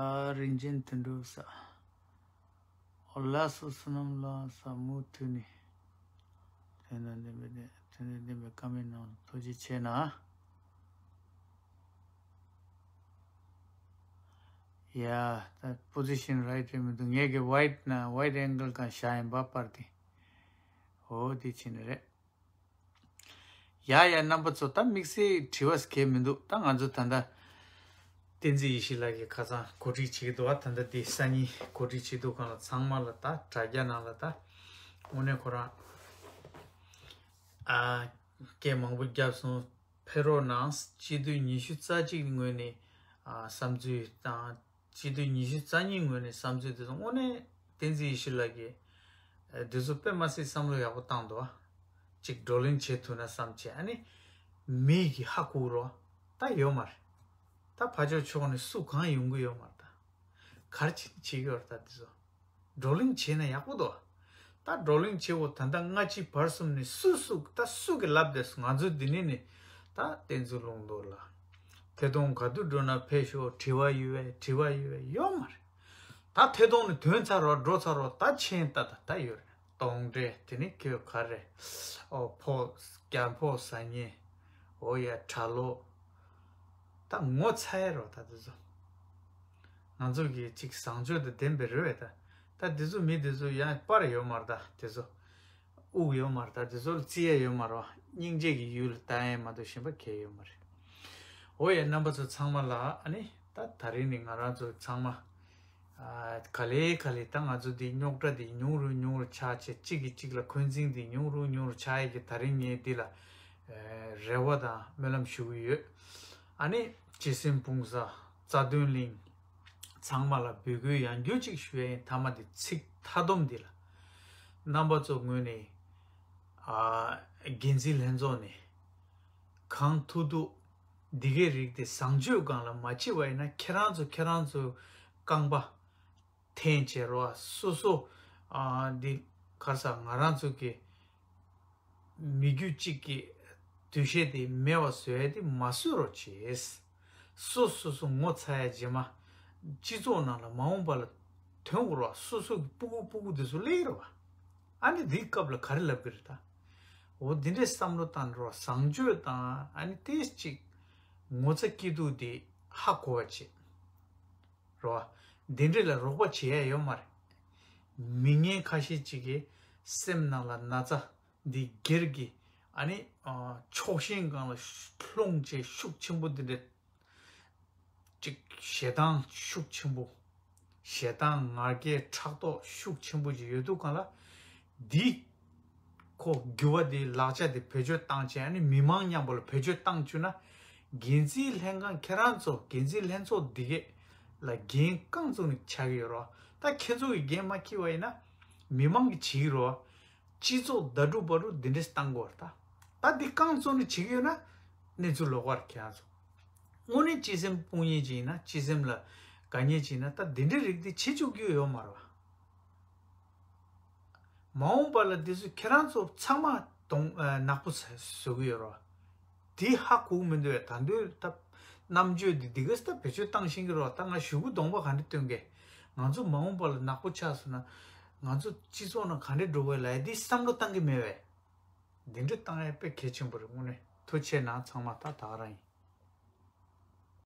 ཨ་རིན་ཆེན་དོན་གྲུབ་ས། ཨོ་ལགས་སོ་བསོད་ནམས་ལགས་ས་མུ་མཐུད་ནས། དོན་དང་ལྡན་པའི་དོན་དང་ལྡན་པའི་བཀའ་མོལ་གནང་ཐུགས་རྗེ་ཆེ་གནང་། ཡ། ད་པོ་ཟི་ཤན་རའིཊ་རེད་མི་འདུག་ངས་གི་ཝའིཌ་ན་ཝའིཌ་ཨེང་གལ་གང་བཞག་ཡིན་པ་པར་དེ། འོ་དེ་ཕྱིན་ནི་རེད། ཡ་ཡ་རྣམ་པ་ཚོ་ད་དམིགས་བསལ་དྲི་བ་གལ་མི་འདུག་ད་ང་ཚོ་ད་ལྟ་བསྟན་འཛིན་ཡེ་ཤེས་ལགས་ཀྱིས་ཁ་སང་གོ་སྒྲིག་བྱེད་ཀྱི་འདུག་ད་ལྟ་འདི་སང་ཉིན་གོ་སྒྲིག་བྱེད་འདུག་གང་ལ་ཚང་མ་ལ་ད་དྲ་རྒྱ་ནང་ལ་ད་དངོས་གནས་ཁོ་རང་ཨ་སྐད་མང་པོ་བརྒྱབ་སོང་། ཕེབས་རོགས་གནང་། སྤྱི་འཐུས་ཉི་ཤུ་རྩ་གཅིག་ངོས་ནས་ཨ་བསམ་ཚུལ་དང་། སྤྱི་འཐུས་ཉི་ཤུ་རྩ་གཉིས་ངོས་ནས་བསམ་ཚུལ་དེ་ཚོ་དངོས་གནས་བསྟན་འཛིན་ཡེ་ཤེས་ལགས་ཀྱིས་ཨ་འདི་ཚོ་དཔེ་མ་སྲིད་བསམ་བློ་ཡག་པོ་བཏང་འདུག་ཨ་ཅིག་བགྲོ་གླེང་བྱེད་ཐུབ་ན་བསམ་བྱས། ཨ་ནི་མི་གིས་ཧ་གོ་རོགས་ད་ཡོད་མ་རེད། ད་ཕར་ཕྱོགས་ཕྱོགས་ནས་སུ་གང་ཡོང་གི་ཡོད་མ་རེད། ད་ ག་རེ་བྱེད་བྱེད་ཀྱི་ཡོད་རེད་ད་དེ་ཚོ། བགྲོ་གླེང་བྱས་ན་ཡག་པོ་འདུག་ད་བགྲོ་གླེང་བྱེད་འོ་ད་ལྟ་སྔ་ཕྱི་བར་གསུམ་ནས་སུ་སུ་ད་སུ་གི་ལབ་བསྡད་སོང་། ང་ཚོ་འདི་ནས་ནི་ད་བསྟན་འཛིན་ལུང་རྟོགས་ལ་ཐད་གཏོང་ག་དུས་འགྲོ་ན་ཕེབས་ཤོག་དྲི་བ་ཡོད་པས་དྲི་བ་ཡོད་པས་ཡོད་མ་རེད། ད་ཐད་གཏོང་ནས་ཐོན་ཚར་རོགས་འགྲོ་ཚར་རོགས་ད་མཆན་ལྟ་ད་ད་ཡོད་རེད། གཏོང་འབྲས་དེ་ནི་ཁྱོད་ག་རེ། ཨོ་ཕོ་རྒྱ་ཕོ་ཟ་ཉེ། ཨོ་ཡ་གྲྭ་ལོག་ད་ངོ་ཚ་ཡ་རོགས་ད་དེ་ཚོ། ང་ཚོ་གི་ཅིག་བཟང་སྤྱོད་དང་ལྡན་པའི་རེད་བས་ད། ད་དེ་ཚོ་མི་དེ་ཚོ་ཡང་པར་ཡོད་མ་རེད་ད་དེ་ཚོ། དབུགས་ཡོད་མ་རེད་ད་དེ་ཚོ་ལ་བརྩི་ཡ་ཡོད་མ་རེད་བ། སྙིང་རྗེ་གི་ཡུལ་ལ་ལྟ་ཡ་མ་གཏོགས་གཞན་པ་གལ་ཡོད་མ་རེད། འོ་ཡ་རྣམ་པ་ཚོ་ཚང་མ་ལ་ཨ་ནི་ད་ད་རིང་ནི་ང་རང་ཚོ་ཚང་མ། ཨ་ག་ལེ་ག་ལེ་ད་ང་ཚོ་འདི་རྙོག་དྲ་འདི་ཉུང་རུ་ཉུང་རུ་ཆགས་བྱས་གཅིག་གིས་གཅིག་ལ་འཁོན་འཛིན་འདི་ཉུང་རུ་ཉུང་རུ་ཆགས་ཡས་ཀྱི་ད་རིང་ངས་འདི་ལ་ཨ་རེ་བ་དང་སྨོན་ལམ་ཞུ་གི་ཡོད། ཨ་ནི་བྱེད་སེམས་སྤུངས་ས་རྩ་དོན་གླིང་ཚང་མ་ལ་འབོད་སྐུལ་ཡང་བསྐྱར་ཅིག་ཞུ་ཡས་ཡིན། མཐའ་མ་འདི་ཚིག་མཐའ་སྡོམ་འདི་ལ་རྣམ་པ་ཚོ་ངོས་ནས་ཨ་འགན་འཛིན་ལྷན་ཚོགས་ནས་གང་ཐུབ་ཐུབ་འདི་གའི་རིགས་དེ་བཟང་སྤྱོད་སྒང་ལ་མ་བྱེད་པ་ཡིན་ན་ཁྱེད་རང་ཚོ་ཁྱེད་རང་ཚོའི་རྐང་པ་འཐེན་བྱེད་རོགས། སོ་སོ་ཨ་འདི་ག་རེ་ཟེར་ང་རང་ཚོ་གི་མི་རྒྱུད་གཅིག་གི་འདུ་ཤེས་དེ་མེད་པ་བཟོ་ཡ་དེ་མ་བཟོ་རོགས་བྱེད། སོ་སོ་སོ་ངོ་ཚ་ཡ་རྗེས་མ་སྤྱི་ཚོགས་ནང་ལ་མ་འོངས་པ་ལ་ཐོན་དགོས་རོགས། སོ་སོ་གི་སྤུ་གུ་སྤུ་གུ་དེ་ཚོ་སླེབས་རོགས། ཨ་ནི་འདིའི་སྐབས་ལ་ག་རེ་ལབ་གི་རེད་ད། འོ་འདི་འདྲའི་བསམ་བློ་བཏང་རོགས། བཟང་སྤྱོད་དང་ཨ་ནི་ཏོག་ཙམ་ངོ་ཚ་སྐྱིད་སྡུག་དེ་ཧ་གོ་བ་བྱེད་རོགས། འདི་འདྲ་ལ་རོགས་པ་བྱེད་ཡ་ཡོད་མ་རེད། མི་ངན་ཁ་ཤས་ཅིག་གིས་སེམས་ནང་ལ་ན་ཚ་འདི་སྒེར་གྱི་ཨ་ནི་ཕྱོགས་ཞེན་སྒང་ལ་ལྷུང་བྱས་ཤུགས་ཆེན་པོ་འདི་འདྲ་ཅིག་ཞེ་སྡང་ཤུགས་ཆེན་པོ། ཞེ་སྡང་ང་རྒྱལ་ཕྲག་དོག་ཤུགས་ཆེན་པོ་ཅིག་ཡོད་དུས་སྒང་ལ། འདི་ཁོ་འགྱུར་བ་འདི་ལག་ཆ་འདི་བེད་སྤྱོད་བཏང་བྱས་ཨ་ནི་མི་མང་མཉམ་པོ་ལ་བེད་སྤྱོད་བཏང་བཅུག་ན། འགན་འཛིན་ལྷན་ཁང་ཁྱེད་རང་ཚོ་འགན་འཛིན་ལྷན་ཚོགས་འདི་གས་ལ་འགན་རྐང་བཙུགས་ནས་ཆགས་ཀྱི་ཡོད་རོགས། ད་ཁྱེད་ཚོ་གི་འགན་མ་འཁྱེར་བ་ཡིན་ན་མི་མང་གིས་བྱེད་ཀྱི་རོགས། སྤྱི་ཚོགས་ཟླ་དྲུག་བར་དུ་འདི་འདྲས་བཏང་དགོས་རེད་ད། ད་འདི་རྐང་བཙུགས་ནས་བྱེད་ཀྱི་ཡོད་ན་གནས་ཚུལ་ལོགས་ཀ་རེད་ཁྱེད་རང་ཚོ། དངོས་གནས་སྤྱི་སེམས་དཔུང་ཡིན་ཅིག་ཡིན་ན་སྤྱི་སེམས་ལ་དགའ་ཉེ་ཅིག་ཡིན་ན་ད་འདི་འདྲའི་རིགས་འདི་བྱེད་བཅུག་རྒྱུ་ཡོད་མ་རེད་བ། མ་འོངས་པ་ལ་འདི་ཚོ་ཁྱེད་རང་ཚོ་ཚང་མ་གདོང་ཨ་ནག་པོ་བཟོ་བཟོ་གི་ཡོད་རེད་བ། དེ་ཧ་གོ་གི་མི་འདུག་བས། ད་འདོད་ད་རྣམ་དཔྱོད་འདི་འདི་ག་ས་ད་བེད་སྤྱོད་བཏང་ཤེས་ཀྱི་རེད་བ། ད་ང་གཞུག་གུ་གདོང་པ་ག་འདྲ་སྟོན་གས། ང་ཚོ་མ་འོངས་པ་ལ་ནག་པོ་ཆགས་སོང་ན་ང་ཚོ་སྤྱི་ཚོགས་ནང་ག་འདྲ་འགྲོ་གི་ལ་འདི་བསམ་བློ་བཏང་གི་མེད་བས། འདི་འདྲ་བཏང་ཡ་དཔེ་གལ་ཆེན་པོ་རེད། དངོས་གནས་ཐུགས་རྗེ་གནང་། ཚང་མ་ད་ད་ག་རང་ཡིན།